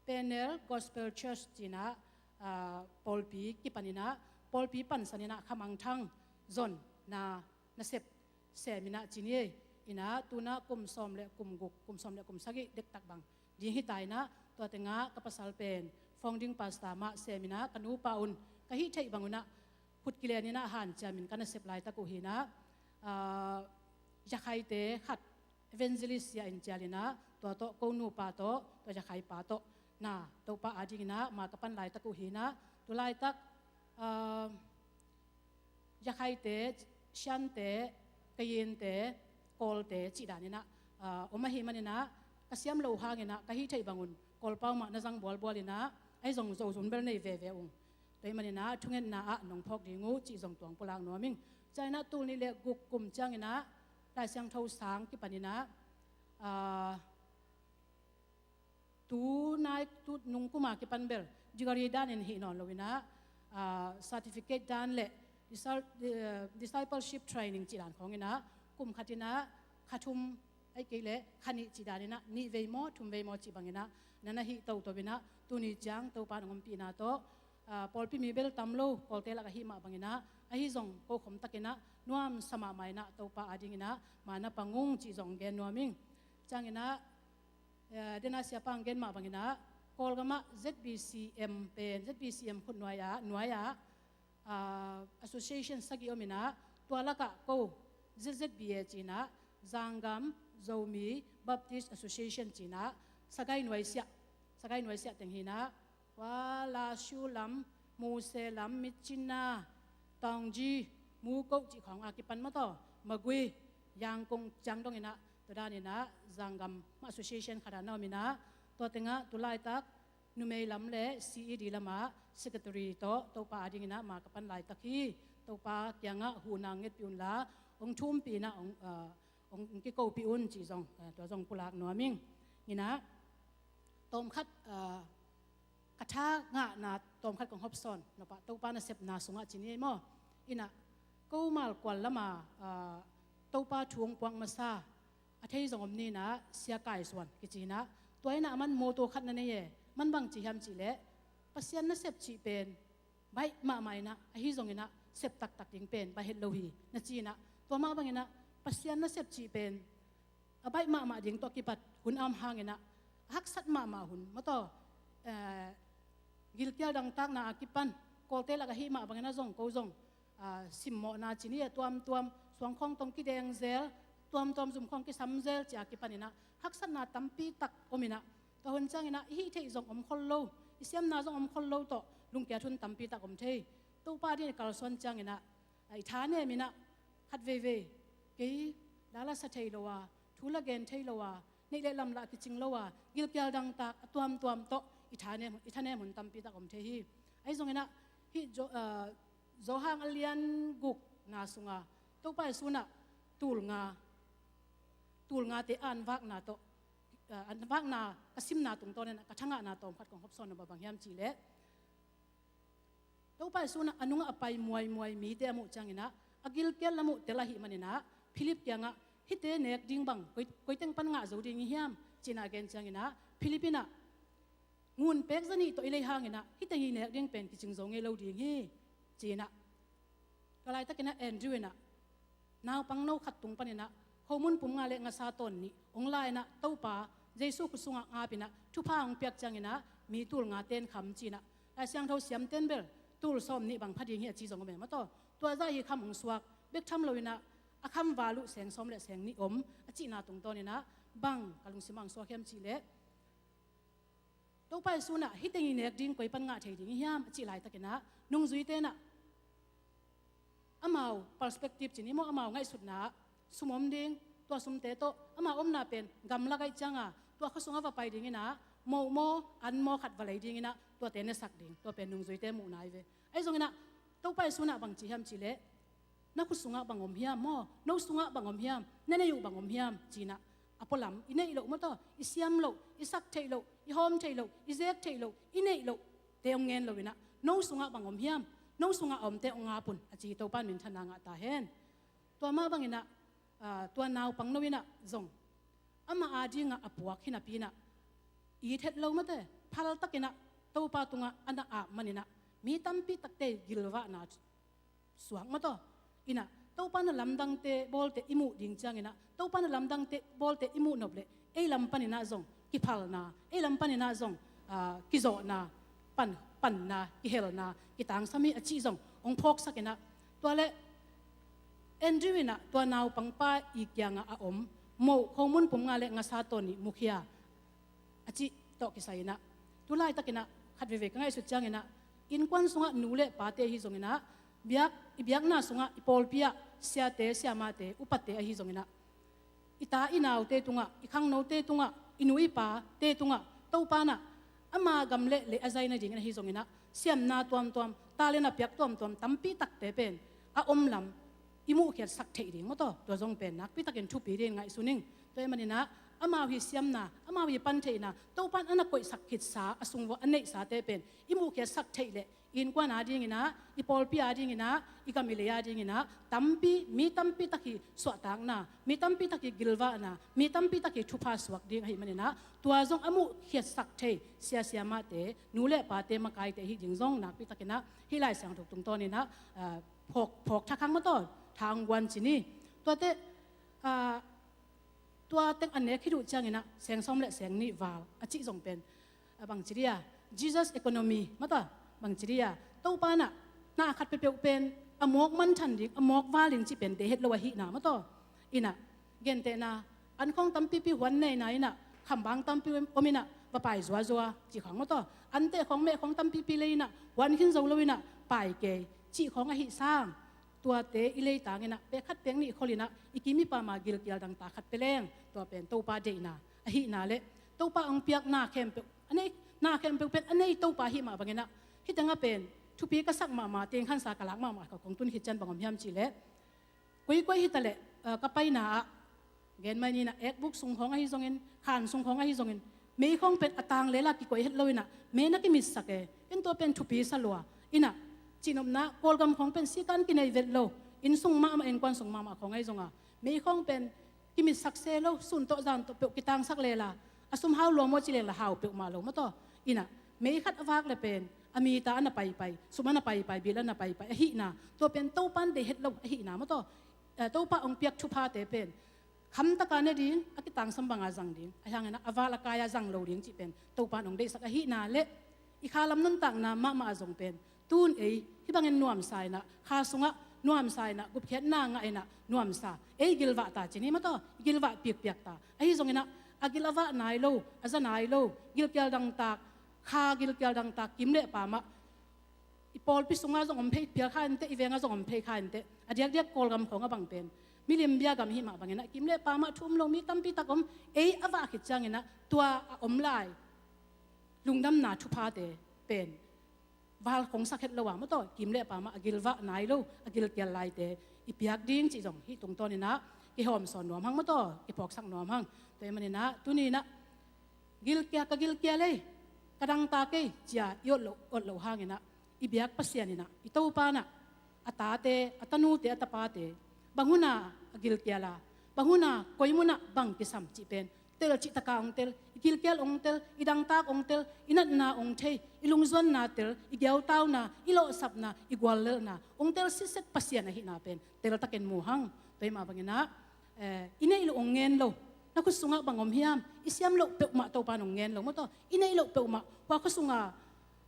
Peniel Gospel Church ci-in ah, ah, pawlpi kipan in ah, pawlpi pansan in ah khamangthang zonna nasep sem in ah ci ni ei. In ah tu-in ah kum sawm le kum guk, kum sawm le kum sagih dektak bang ding hi ta in ah, tua tengah ka pasal pen founding pastor mah sem in ah, ka nupa un ka hih theih bang un ah khut kilen in ah hanciam in ka nasep laitak uh hi in ah, ah, Yakhaite khat evangelist sia in cial in ah, tua tawh ko nupa tawh, tua Yakhai pa tawh na Topa ading in ah ma ka pan laitak uh hi in ah, tu laitak, ah, Yakhaite, Shante, Kayinte, Kawlte cih dan in ah, ah, om ahih man in ah, ka siam loh hang in ah ka hih theih bang un Kawlpau mah na zang bualbual in ah, ahi zong Zozun bel nei veve ung. Tua ahih man in ah thungetna ah nong phawk ding uh cih zong tua hong pulak nuam ing. Ciangin ah tul nih le guk kum ciangin ah Lai Siangtho sang kipan in ah, ah, tu nai, tu nung kum a kipan bel degree dan in hih nawn lo in ah, ah, certificate dan le disci-, eh, discipleship training cih dan khawng in ah, kum khat in ah kha thum, ahih kei leh kha nih cih dan in ah, nih vei maw, thum vei maw cih bang in ah na na hih toto in ah, tuni ciang Topa in hong ompihna tawh, ah, pawlpi mi bel tam lo, Kawlte lak ahih mah bang in ah, ahi zong ko khom tak in ah nuamsa mahmah in ah, Topa ading in ah ma na pang ung cih zong gen nuam ing. Ciangin ah, eh, den a siapa hong gen mah bang in ah, Kawlgam ah Z B C M pen, Z B C M khut nuai ah, nuai ah, ah, association sagih om in ah, tua lak ah ko Z Z B A ci-in ah, Zanggam Zomi Baptist Association ci-in ah, sagai nuaisiah, sagai nuaisiah teng hi in ah, Wa, Lashu lam, Muse lam, Myitkyina, Taungyi, Mukoh cih khawng a kipan maw taw, Magway, Yangon ciang dong in ah, tua dan in ah Zanggam mah association khat ah na om in ah, tua tengah tu laitak numei lam le C E D lam ah secretary tawh Topa ading in ah ma ka pan laitak hi. Topa kiangah huhna hong ngetpih un la, hong thumpih in ah, hong, ah, hong, hong kikopih un cih zong, ah, tua zong pulak nuam ing. In ah, tawmkhat, ah, ka tha ngahna tawmkhat kong hawmsawn nop ah, Topa nasepna sungah ci ni ei maw. In ah, ko Malkual lam ah, ah, Topa thu hong puak masa a thei zong om ni in ah, Sia Kai Suan kici in ah, tua in ah aman mawtaw khat na nei e, man bang ci hiam cih leh, Pasian nasep cih pen baih mahmah inah, ahi zonginah sep taktak ding pen baih het lo hi na ci inah, tua mah banginah Pasian nasep cih pen a baih mahmah ding tawh kipat hun a om hanginah a haksat mahmah hun mataw, eh, gilkial dangtakna a kipan, Kawlte lak ahi mah banginah zong ko zong, ah, simmawhna cih ni a tuamtuam, suangkhawng tawh kideng zel, tuamtuam zumkhawng kisam zel cih a kipaninah haksatna tampi tak om inah, tua hun cianginah i hih theih zong om khol lo, i siamna zong om khol lo tawh lungkiat hun tampi tak om thei. Topa dingin i kalsuan cianginah, ah, i thanem inah khat veivei kei la la sa thei lo a, thu la gen thei lo a, neih le lam la kicing lo a, gilkial dangtak a tuamtuam tawh i thanem, i thanem hun tampi tak om thei hi. Ahi zonginah hih Jo-, ah, Johan a lian gukna sunga Topa Jesu inah tul nga, tul ngate an vakna tawh, ah, an vakna ka simna tungtawninah ka thangahna tawm khat kong hopsawn na bang hiam cihleh, Topa Jesu inah a nungah a pai muaimuai mite a muh cianginah a gilkial a muh tel ahih maninah Philip kiangah, hihte nek ding bang koi, koi teng pan ngah zo ding i hiam, ci-inah a gen cianginah Philip inah, ngun pek zanih tawh i lei hanginah hih teng i nek ding pen kicing zo ngei lo ding hi, ci inah. Tua laitakinah Andrew inah naupangno khat tung paninah khomun pum nga le ngasa tawn nih hong la inah Topa Jesu khut sungah ngap inah thupha hong piak cianginah mi tul nga ten kham ci inah, Lai Siangtho siamten bel tul sawm nih bang pha ding hi a ci zong om e mataw. Tua zah hi kham hong suak bek tham lo inah a kham val uh seng sawm le seng nih om a cihna tungtawninah bang ka lungsim ah hong suak hiam cihleh, Topa Jesu inah hih teng i nek ding koi pan ngah thei ding i hiam a cih laitakinah nungzuite inah amau perspective ci ni maw, amau ngaihsutna ah sum om ding, tua sumte tawh amau omna pen gamla gaih cianga tua khua sungah va pai dinginah moh maw an maw khat va lei dinginah tuate nesak ding, tua pen nungzuite muhna hi ve. Ahi zonginah Topa Jesu inah bang ci hiam cihleh, na khut sungah bang om hiam maw, no sungah bang om hiam, na neih uh bang om hiam ci inah a pualam i neih loh mataw, i siam loh, i sak theih loh, i hawm theih loh, i zek theih loh, i neih loh te hong ngen lo inah no sungah bang om hiam, no sungah a omte hong ngap un a ci hi. Topa in minthanna ngah ta hen. Tua mah banginah, ah, tua naupangno inah zong amah adingah a puak hinapi inah it het lo mate, phaltakinah Topa tungah a na ap maninah mi tampi takte gilvahna suak mataw. Inah Topa na lamdangte bawlte i muh ding cianginah Topa na lamdangte bawlte i muh nop leh ei lam paninah zong kiphalna, ei lam paninah zong, ah, kizawhna, pan, panna, kihelna kitangsam hi a cih zong hong phawksak inah, tua leh Andrew inah tua naupangpa i kiangah a om moh khomun pum nga le ngasa tawn nih mukhia a cih tawh kisai inah tu laitakinah khat veivei ka ngaihsut cianginah innkuan sungah nu le pate ahi zonginah biak, i biakna sungah i pawlpi ah siate siamate upate ahi zonginah i ta i naute tungah, i khangnote tungah, i nu i pate tungah Topa inah ama gam le lei a zai nadingin ahi zonginah siamna tuamtuam, talent a piak tuamtuam tampi takte pen a om lam i muhkhiatsak theih ding mataw, tua zong pen nakpi takin thupi dingin ngaihsun ing. Tua ahih maninah amau hi siamna, amau hi pantheihna, Topa in a na koihsak khitsa a sung vua a neihsate pen i muhkhiatsak theih leh innkuan adinginah, i pawlpi adinginah, i gam i lei adinginah tampi, mi tampi tak hi suahtakna, mi tampi tak hi gilvahna, mi tampi tak hi thupha suak ding ahih maninah tua zong a muhkhiatsak thei sia siamate, nu le pate makaite ahi ding zong nakpi takinah hih Lai Siangtho tungtawninah, ah, phawk, phawk thakhang mataw, tha hong guan ci ni. Tuate, ah, tua teng a nek khit uh cianginah seng sawm le seng nih val a cih zong pen, ah, bang ci dia, Jesus economy mataw, bang ci dia, Topa inah na khat peuhpeuh pen a mawk manthan ding, a mawk val ding cih pen deih het lo ahihna mataw. Inah gentehna, an khawng tampipi huan neina inah khambang tampi om inah va pai zuazua cih khawng mataw, anteh khawng meh khawng tampipi lei inah huan khin zo lo inah pai kei cih khawng ahi sang, tuate i leitang inah pek khat pek nih khol inah i kim i pam a gilkial dangtak khat pia leng, tua pen Topa deihna ahihna le Topa hong piak na khempeuh a nei, na khempeuh pen a nei Topa ahih mah banginah hih tengah pen thupi ka sak mahmah, teng khansa ka lak mahmah, ka kong tun khit ciang bang om hiam cihleh, koikoi hi taleh, ah, ka paina ah gen mai ninah, ekbuk sung khawng ahi zongin, khan sung khawng ahi zongin, mei khawng pen a tang lela kikoih het lo inah mei na kimitsak e, ken tua pen thupi sa lua. Inah cihnopna Kawlgam khawng pen sikan kinei vet lo, inn sung mahmah, innkuan sung mahmah khawng ahi zonga mei khawng pen kimitsak se lo, sun tawh zan tawh peuh kitangsak lela a sum hau lua maw ci leng la hau peuhmah lo mataw. Inah mei khat a vak le pen a mita a na paipai, sum a na paipai, bil a na paipai ahihna, tua pen Topa in deih het lo ahihna maw taw. Eh, Topa hong piak thuphate pen khamtaka ne ding, a kitangsam banga zang ding, ahi hangin ah a val a kai-a zang lo ding cih pen Topa in hong deihsak ahihna le i kha lam nuntakna mahmah ah zong pen tun ei hih bangin nuamsa in ah, kha sungah nuamsa in ah, gupkhiatna ngah in ah nuamsa, ei gilvah ta ci ni maw taw, gilvah pikpiak ta. Ahi zongin ah a gil a vah nai lo, a za nai lo, gilkial dangtak, kha gilkial dangtak, kim le pam ah, i pawlpi sungah zong om phei phial kha inteh, i vengah zong om phei kha inteh, a diakdiak Kawlgam khawng a bang pen milim biagam hih mah bangin ah kim le pam ah thu um lo mi tampi tak om. Ei a vah khit ciangin ah tua a om lai lungdamna thuphate pen val kong sak het lo a maw taw, kim le pam ah a gilvah nai lo, a gilkial laite i piak ding cih zong hih tungtawnin ah kihawmsawn nuam hang maw taw, kiphawksak nuam hang. Tua ahih manin ah tuni-in ah gilkial, ka gilkial ei, ka dangtak ei cia i ot loh, ot loh hangin ah i biak Pasian in ah, i Topa in ah a tate, a tanute, a tapate bang hun a a gilkial a, bang hun a koi mun ah bang kisam cih pen tel cih taka hong tel, i gilkial hong tel, i dangtak hong tel, i natna hong thei, i lungzuanna tel, i giautauna, i lawhsapna, i guallelhna hong tel sitset Pasian ahihna pen teltakin mu hang. Tua ahih mah bangin ah, eh, i neih loh hong ngen lo. Na khut sungah bang om hiam? I siam loh peuhmah Topa in hong ngen lo maw taw. I neih loh peuhmah, hua khua sungah,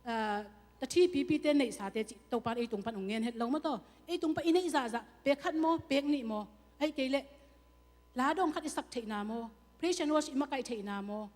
eh, ta thipipite neihsate cih Topa in ei tung pan hong ngen het lo maw taw. Ei tung pan i neih zahzah, pek khat maw, pek nih maw, ahih kei leh la dawng khat i sak theihna maw, praise and worship i makaih theihna maw,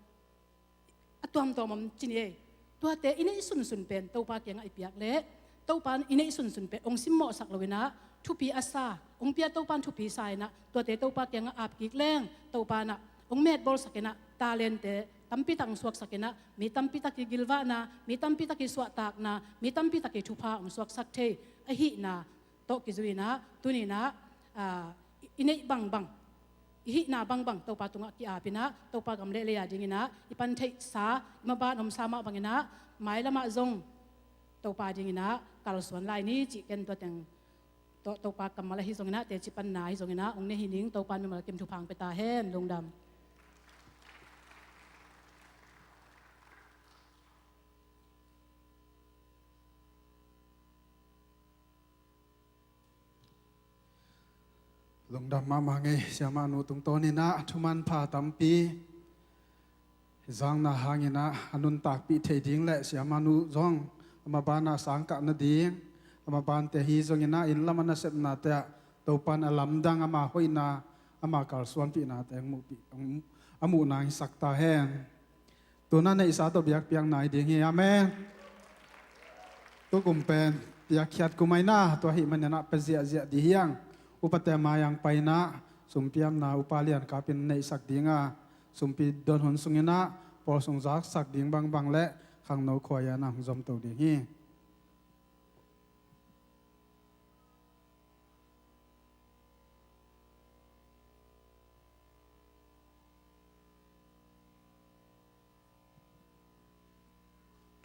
a tuamtuam om ci ni ei. Tuate i neih sunsun pen Topa kiangah i piak leh Topa in i neih sunsun pen hong simmawhsak loin ah, thupi a sa, hong pia Topa in thupi sa in ah, tuate Topa kiangah ap kik leng Topa in ah hong metbawlsak in ah, talente tampi tak hong suaksak in ah, mi tampi tak i gilvahna, mi tampi tak i suahtakna, mi tampi tak i thupha hong suaksak thei ahihna tawh kizui in ah, tuni-in ah, ah, i, i neih bangbang, i hihna bangbang Topa tungah ki-ap in ah, Topa gam leh lei a dingin ah i pan theihsa, i maban omsa mah bangin ah mailam ah zong Topa dingin ah kalsuan lai ni cih ken tua teng, To-, Topa kammal ahi zongin ah, teci panna ahi zongin ah hong nei hi ning. Topa in mimal kim thupha hong pia ta hen. Lungdam. Lungdam mahmah ngei, Siamah nu tungtawnin ah thuman pha tampi, hih zangna hangin ah a nuntakpih thei ding leh Siamah nu zong ama banah sang kah nading, ama bante hi zongin ah inn lam a nasepnate ah Topa in a lamdang ama hoihna, ama kalsuanpihnate hong muhpih, hong, a muhna hong hisak ta hen. Tu-in ah neihsa tawh biakpiakna hi ding hi. Amen. Tukum pen piakkhiat kum ahi na, tua ahih manin ah pia ziahziah ding hi hang. Upate mai-ah hong pai in ah sumpiamna upa Lian Kap in neihsak ding a, sumpi don hun sungin ah pawl sung zaksak ding bangbang leh khangno khua-ah hong zomto ding hi.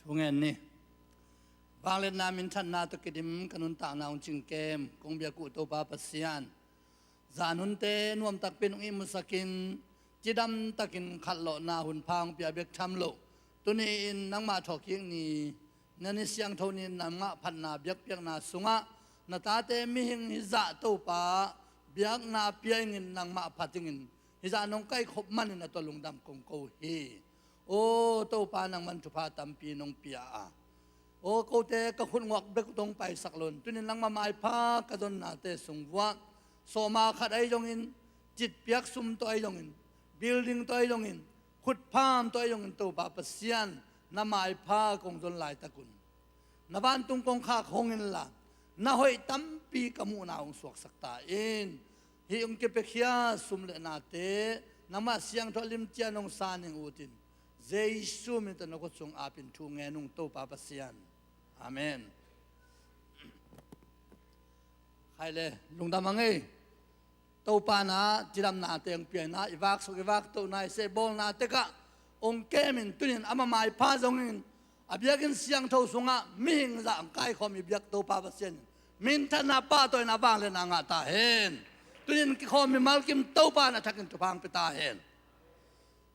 Thu ngen ni. Vangliatna minthanna tawh kidim ka nuntakna hong cingkem kong biak uh Topa Pasian, zan hunte nuam takpi in hong ihmusak in, cidam takin khatlawhna hun pha hong pia bek tham lo, tuni-in nangmah thawhkik ni, na ni siangtho ni-in nangmah phatna biakpiakna sungah na tate mihing hih zah Topa biakna pia ingin, nangmah phat ingin, hih zah nong kaikhop manin na tawh lungdam kong ko hi. Aw Topa, nangman thupha tampi nong pia a, aw kote ka khut nguak bek uh tawh hong paisak lo-in, tuni-in nangmah maipha ka zonnate sung vuah, sawma khat ahi zongin, citpiak sum tawh ahi zongin, building tawh ahi zongin, khutpham tawh ahi zongin, Topa Pasian, na maipha kong zon laitak un na vantung kongkhak hong inla, na hoih tampi ka muhna hong suaksak ta in. Hih hong kipiakhia sum le nate nangmah siangtho lim ciang hong san ing ut in, Jesu min tawh na khut sung apin thu ngen ung Topa Pasian. Amen. Khai le, lungdam a ngei. Topa in ah cidamnate hong pia in ah, i vaksuk i vaktohna, i sehbawlna tekah hong kem in, tuni-in ama maipha zongin a biakinn siangtho sungah mihing zah hong kaikhawm i biak Topa Pasian in minthanna pahtawi in ah vangliatna ngah ta hen. Tuni-in kikhawm mimal kim Topa in a thakin thupha hong pia ta hen.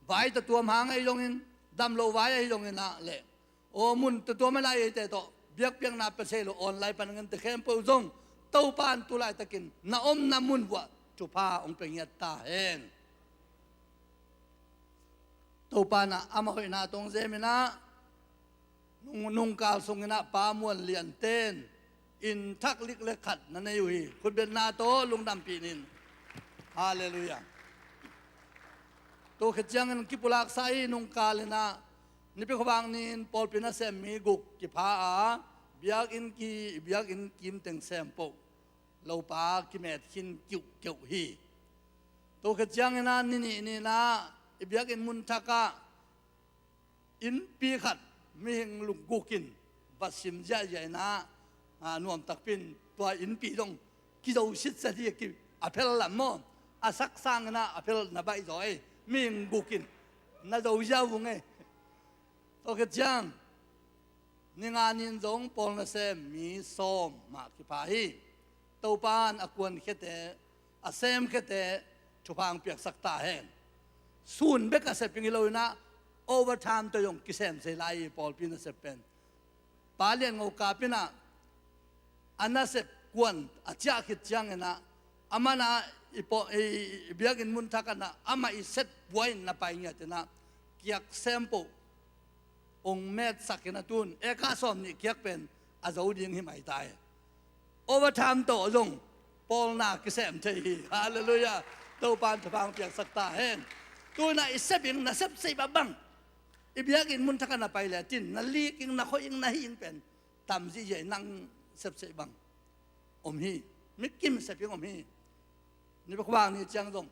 Vai tawh tuam hang ahi zongin, damloh vai ahi zongin ah leh, Aw mun tuatua mah lai eite tawh biakpiakna pia thei lo online pan a ngente khempeuh zong Topa in tu laitakin na omna mun vuah thupha hong pia ngiat ta hen. Topa in ah ama hoihna tawh hong zem in ah nung, nungkal sung in ah Pa Muan Lian ten inn thak lik le khat na nei uh hi. Khutbetna tawh lungdampih ni. Halleluiah. Tua khit ciangin kipulaksa hi. Nungkal in ah Nipi khuavak ni-in pawlpi nasem mi guk kipha a, biakinn ki, biakinn kim teng sem poh lopa kimet khin kiuhkeuh hi. Tua khit ciangin ah ni nih ni-in ah i biakinn mun thak ah innpi khat mihing lunggukin va sim ziahziah in ah, a, nuam takpi in tua innpi zong kizo sitset hi. A ki, a phel lam maw, a sak sangin ah a phel na baih zaw ei. Mihing gukin na zo ziau vung ei. Tua khit ciang ni nga ni-in zong pawl nasem mi sawm mah kipha hi. Topa in a kuankhete, a semkhete thupha hong piaksak ta hen. Sun bek a sep ing hi lo in ah overtime tawh zong kisem sei lai hi. Pawlpi nasep pen Pa Lian Ngo Kap in ah a nasep kuan a ciah khit ciangin ah, amah in ah i paw, i, i biakinn mun thak ah in ah amah i set buai in na pai ngiat in ah kiak sem poh hong metsak in ah tun eka sawm nih kiak pen a zo ding hi mai ta hi. Overtime tawh zong pawlna kisem thei hi. Halleluiah. Topa in thupha hong piaksak ta hen. Tu-in ah i sep ing, na sep sei bangbang, i biakinn mun thak ah na pai le tin na lik ing, na khoih ing, na hih ing pen tam ziahziah hi. Nang sep sei bang om hi. Mi kim sep ing om hi. Nipi khuavak ni ciang zong,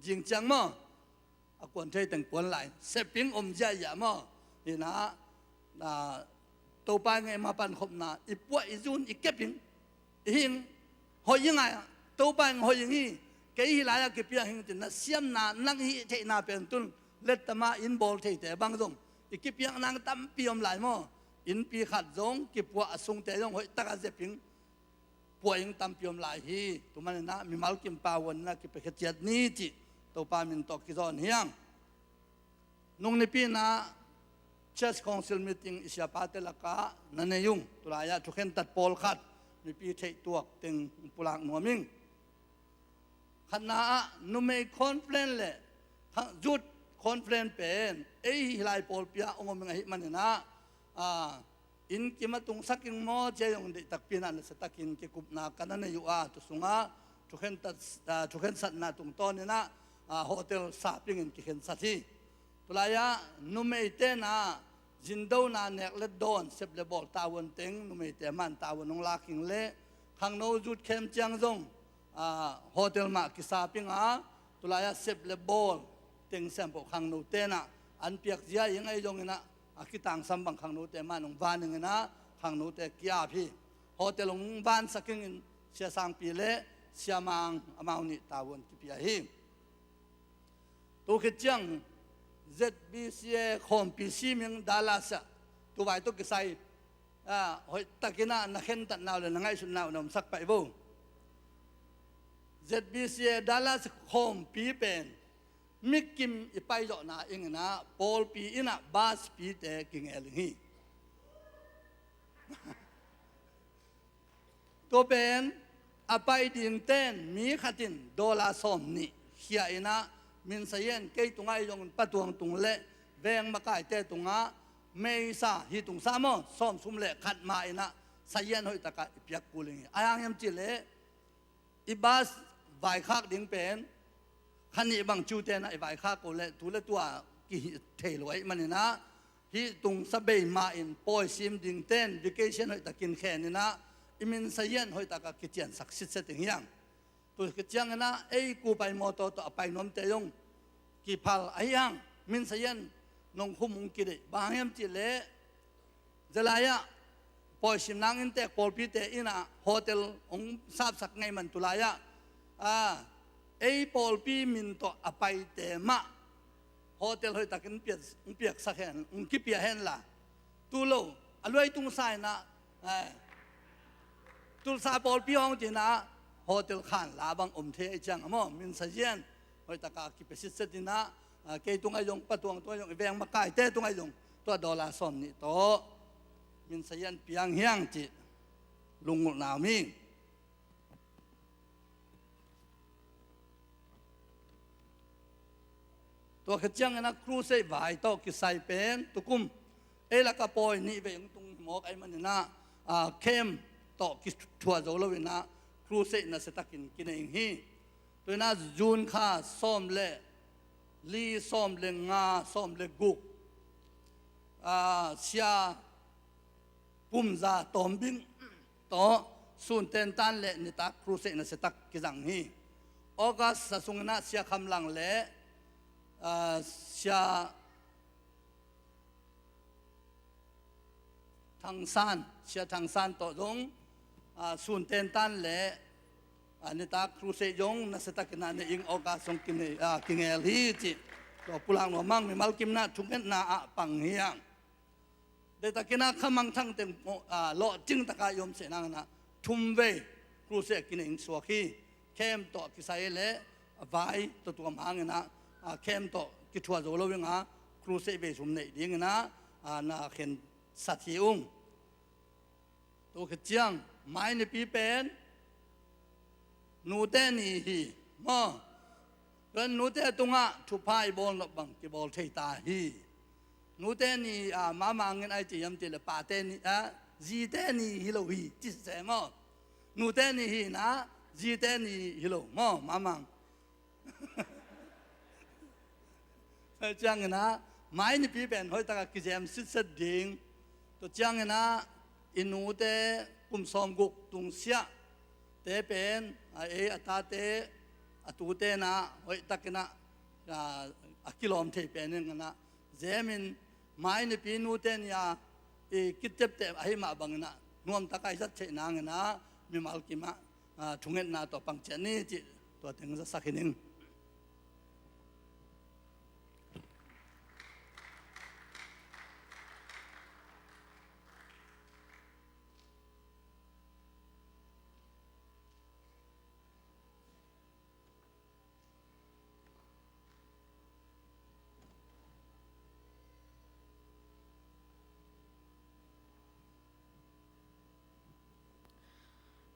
zing ciang maw, a kuan thei teng kuan lai, sep ing om ziahziah maw. Hi in ah, a, Topa i ngeima pankhopna i puah i zun i kep ing, i hih ing, hoih ing a, Topa in hoih ing hi. Kei hih lai-ah kipiak hi ing ci-in na siamna, nang hih theihna pen tun letta mah inn bawl theite bang zong i kipiak nang tampi om lai maw. Innpi khat zong kipuah, a sungte zong hoih tak a zep ing, puah ing tampi om lai hi. Tua manin ah mimal kim pawan in ah kipiakhia ciat ni cih Topa min tawh kizawn hi hang. Nung nipi in ah Church Council meeting i siapate lakah na nei ung. Tu lai-ah thukhentat pawlkhat mipi theih tuak teng pulak nuam ing. Khatna ah numei conference le kha-, youth conference pen ei hih lai pawlpi ah hong om ing ahih manin ah, a, inn kim a tungsak ing maw ci-a zong deih takpi in ah nasiatakin kikupna ka na nei uh a, tua sungah thukhentat, a, thukhensatna tungtawn in ah, a, hotel sapingin kikhensat hi. Tu lai-ah numeite in ah zindona, nek le dawn, sep le bawl tavuan teng numeite mah in tavuan hong lak ing leh khangno youth camp ciang zong, a, hotel mah kisap ing a, tu lai-ah sep le bawl teng sem poh khangnote in ah an piak zia ing ahi zongin ah, a kitangsam bang khangnote mah in hong van ing in ah khangnote ki-ap hi. Hotel hong vansak ing in Sia Sangpi le Sia Mang amau nih tavuan kipia hi. Tua khit ciang Z B C A khawmpi siming Dallas ah, tua vai tawh kisai, a, hoihtakin ah na khentatna uh le na ngaihsutna uh na omsak pai vo. Z B C A Dallas khawmpi pen mi kim i paizawhna ing in ah pawlpi in ah bus fee-te kingel ing hi. Tua pen a pai dingte in mi khat in dollar sawm nih khia in ah, min sazian kei tungah ahi zongin Pa Tuang tung le veng makaite tungah meisa, hih tungsa maw, sawmsum le khat ma in ah sazian hoihtak ah i piak kul ing hi. Ahi hang hiam cih leh i bus vaikhak ding pen kha nih bang ciute in ah i vaikhak uh leh tu le tua kihih thei lo ahih manin ah, hih tungsa bei ma-in pawi sim dingte in vacation hoihtakin khen in ah, i min sazian hoihtak ah kiciansak sitset ding hi hang. Tua khit ciangin ah ei kupai mawtaw tawh a pai nuamte zong kiphal ahi hang, min sazian nong khum hong kideih. Bang hang hiam cih leh, zia lai-ah pawi sim nang inntek pawlpite in ah hotel hong sapsak ngei man tu lai-ah, a, ei pawlpi min tawh a paite mah hotel hoihtakin piak, hong piaksak hen, hong kipia hen la. Tu lo, a luai tungsa in ah, eh, Tulsa pawlpi hong ci in ah hotel khan la bang om thei ahih ciang a maw, min sazian hoihtak ah kipia sitset in ah, a, kei tungah zong, Pa Tuang tungah zong, i veng makaite tungah zong tua dollar sawm nih tawh min sayan piang hiang cih lunggulhna om hi. Tua khit ciangin ah crusade vai tawh kisai pen tukum ei lak ah pawi nih vei hong tung hi mawk ahih manin ah, ah, camp tawh kithuah zo loin ah crusade nasia takin kinei hi. Tua in ah June kha sawm le li, sawm le nga, sawm le guk, ah, sia Pumza Tawmbing tawh sun tentan le nitak crusade nasia tak kizang hi. August a sungin ah Sia Kham Lang le, ah, Sia Thang San, Sia Thang San tawh zong, ah, sun tentan le, ah, nitak crusade zong nasia takin ah ne ing, August zong kinei, ah, kingel hi cih tua pulak nuam ing. Mimal kim in ah thungetna ah pang hi hang. Deihtakin ah khamangthang teng, ah, lawhcing takin i om seh nangin ah thum vei crusade kinei suak hi. Camp tawh kisai le vai tuamtuam hangin ah, ah, camp tawh kithuah zo loin ah crusade vei sum neih dingin ah, ah, na khensat hi ung. Tua khit ciang Mai nipi pen nute ni hi maw. Tua nute tungah thupha i bawl nop bang kibawl thei ta hi. Nute ni, ah, Mamang in ai ci hiam cih leh pate ni, ah, zite ni hi lo hi ci se maw. Nute ni hi in ah zite ni hi lo maw, Mamang. Tua ciangin ah Mai nipi pen hoih takin kizem sitset ding. Tua ciangin ah i nute kum sawmguk tung siahte pen, a ei a tate, a tute in ah hoih takin ah, a, a kilawm thei pen in ah zemin Mai nipi nute ni-a i kitepteh ahih mah bangin ah nuam takin i zat theih nangin ah mimal kim ah, ah, thungetna tawh pang ciat ni cih tua teng zasak hi ning.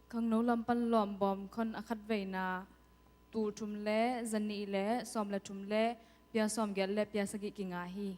Khangno lam pan Lawmbawm khon a khat veina, tul thum le zanih le sawm le thum le pia sawmgiat le pia sagih kinga hi.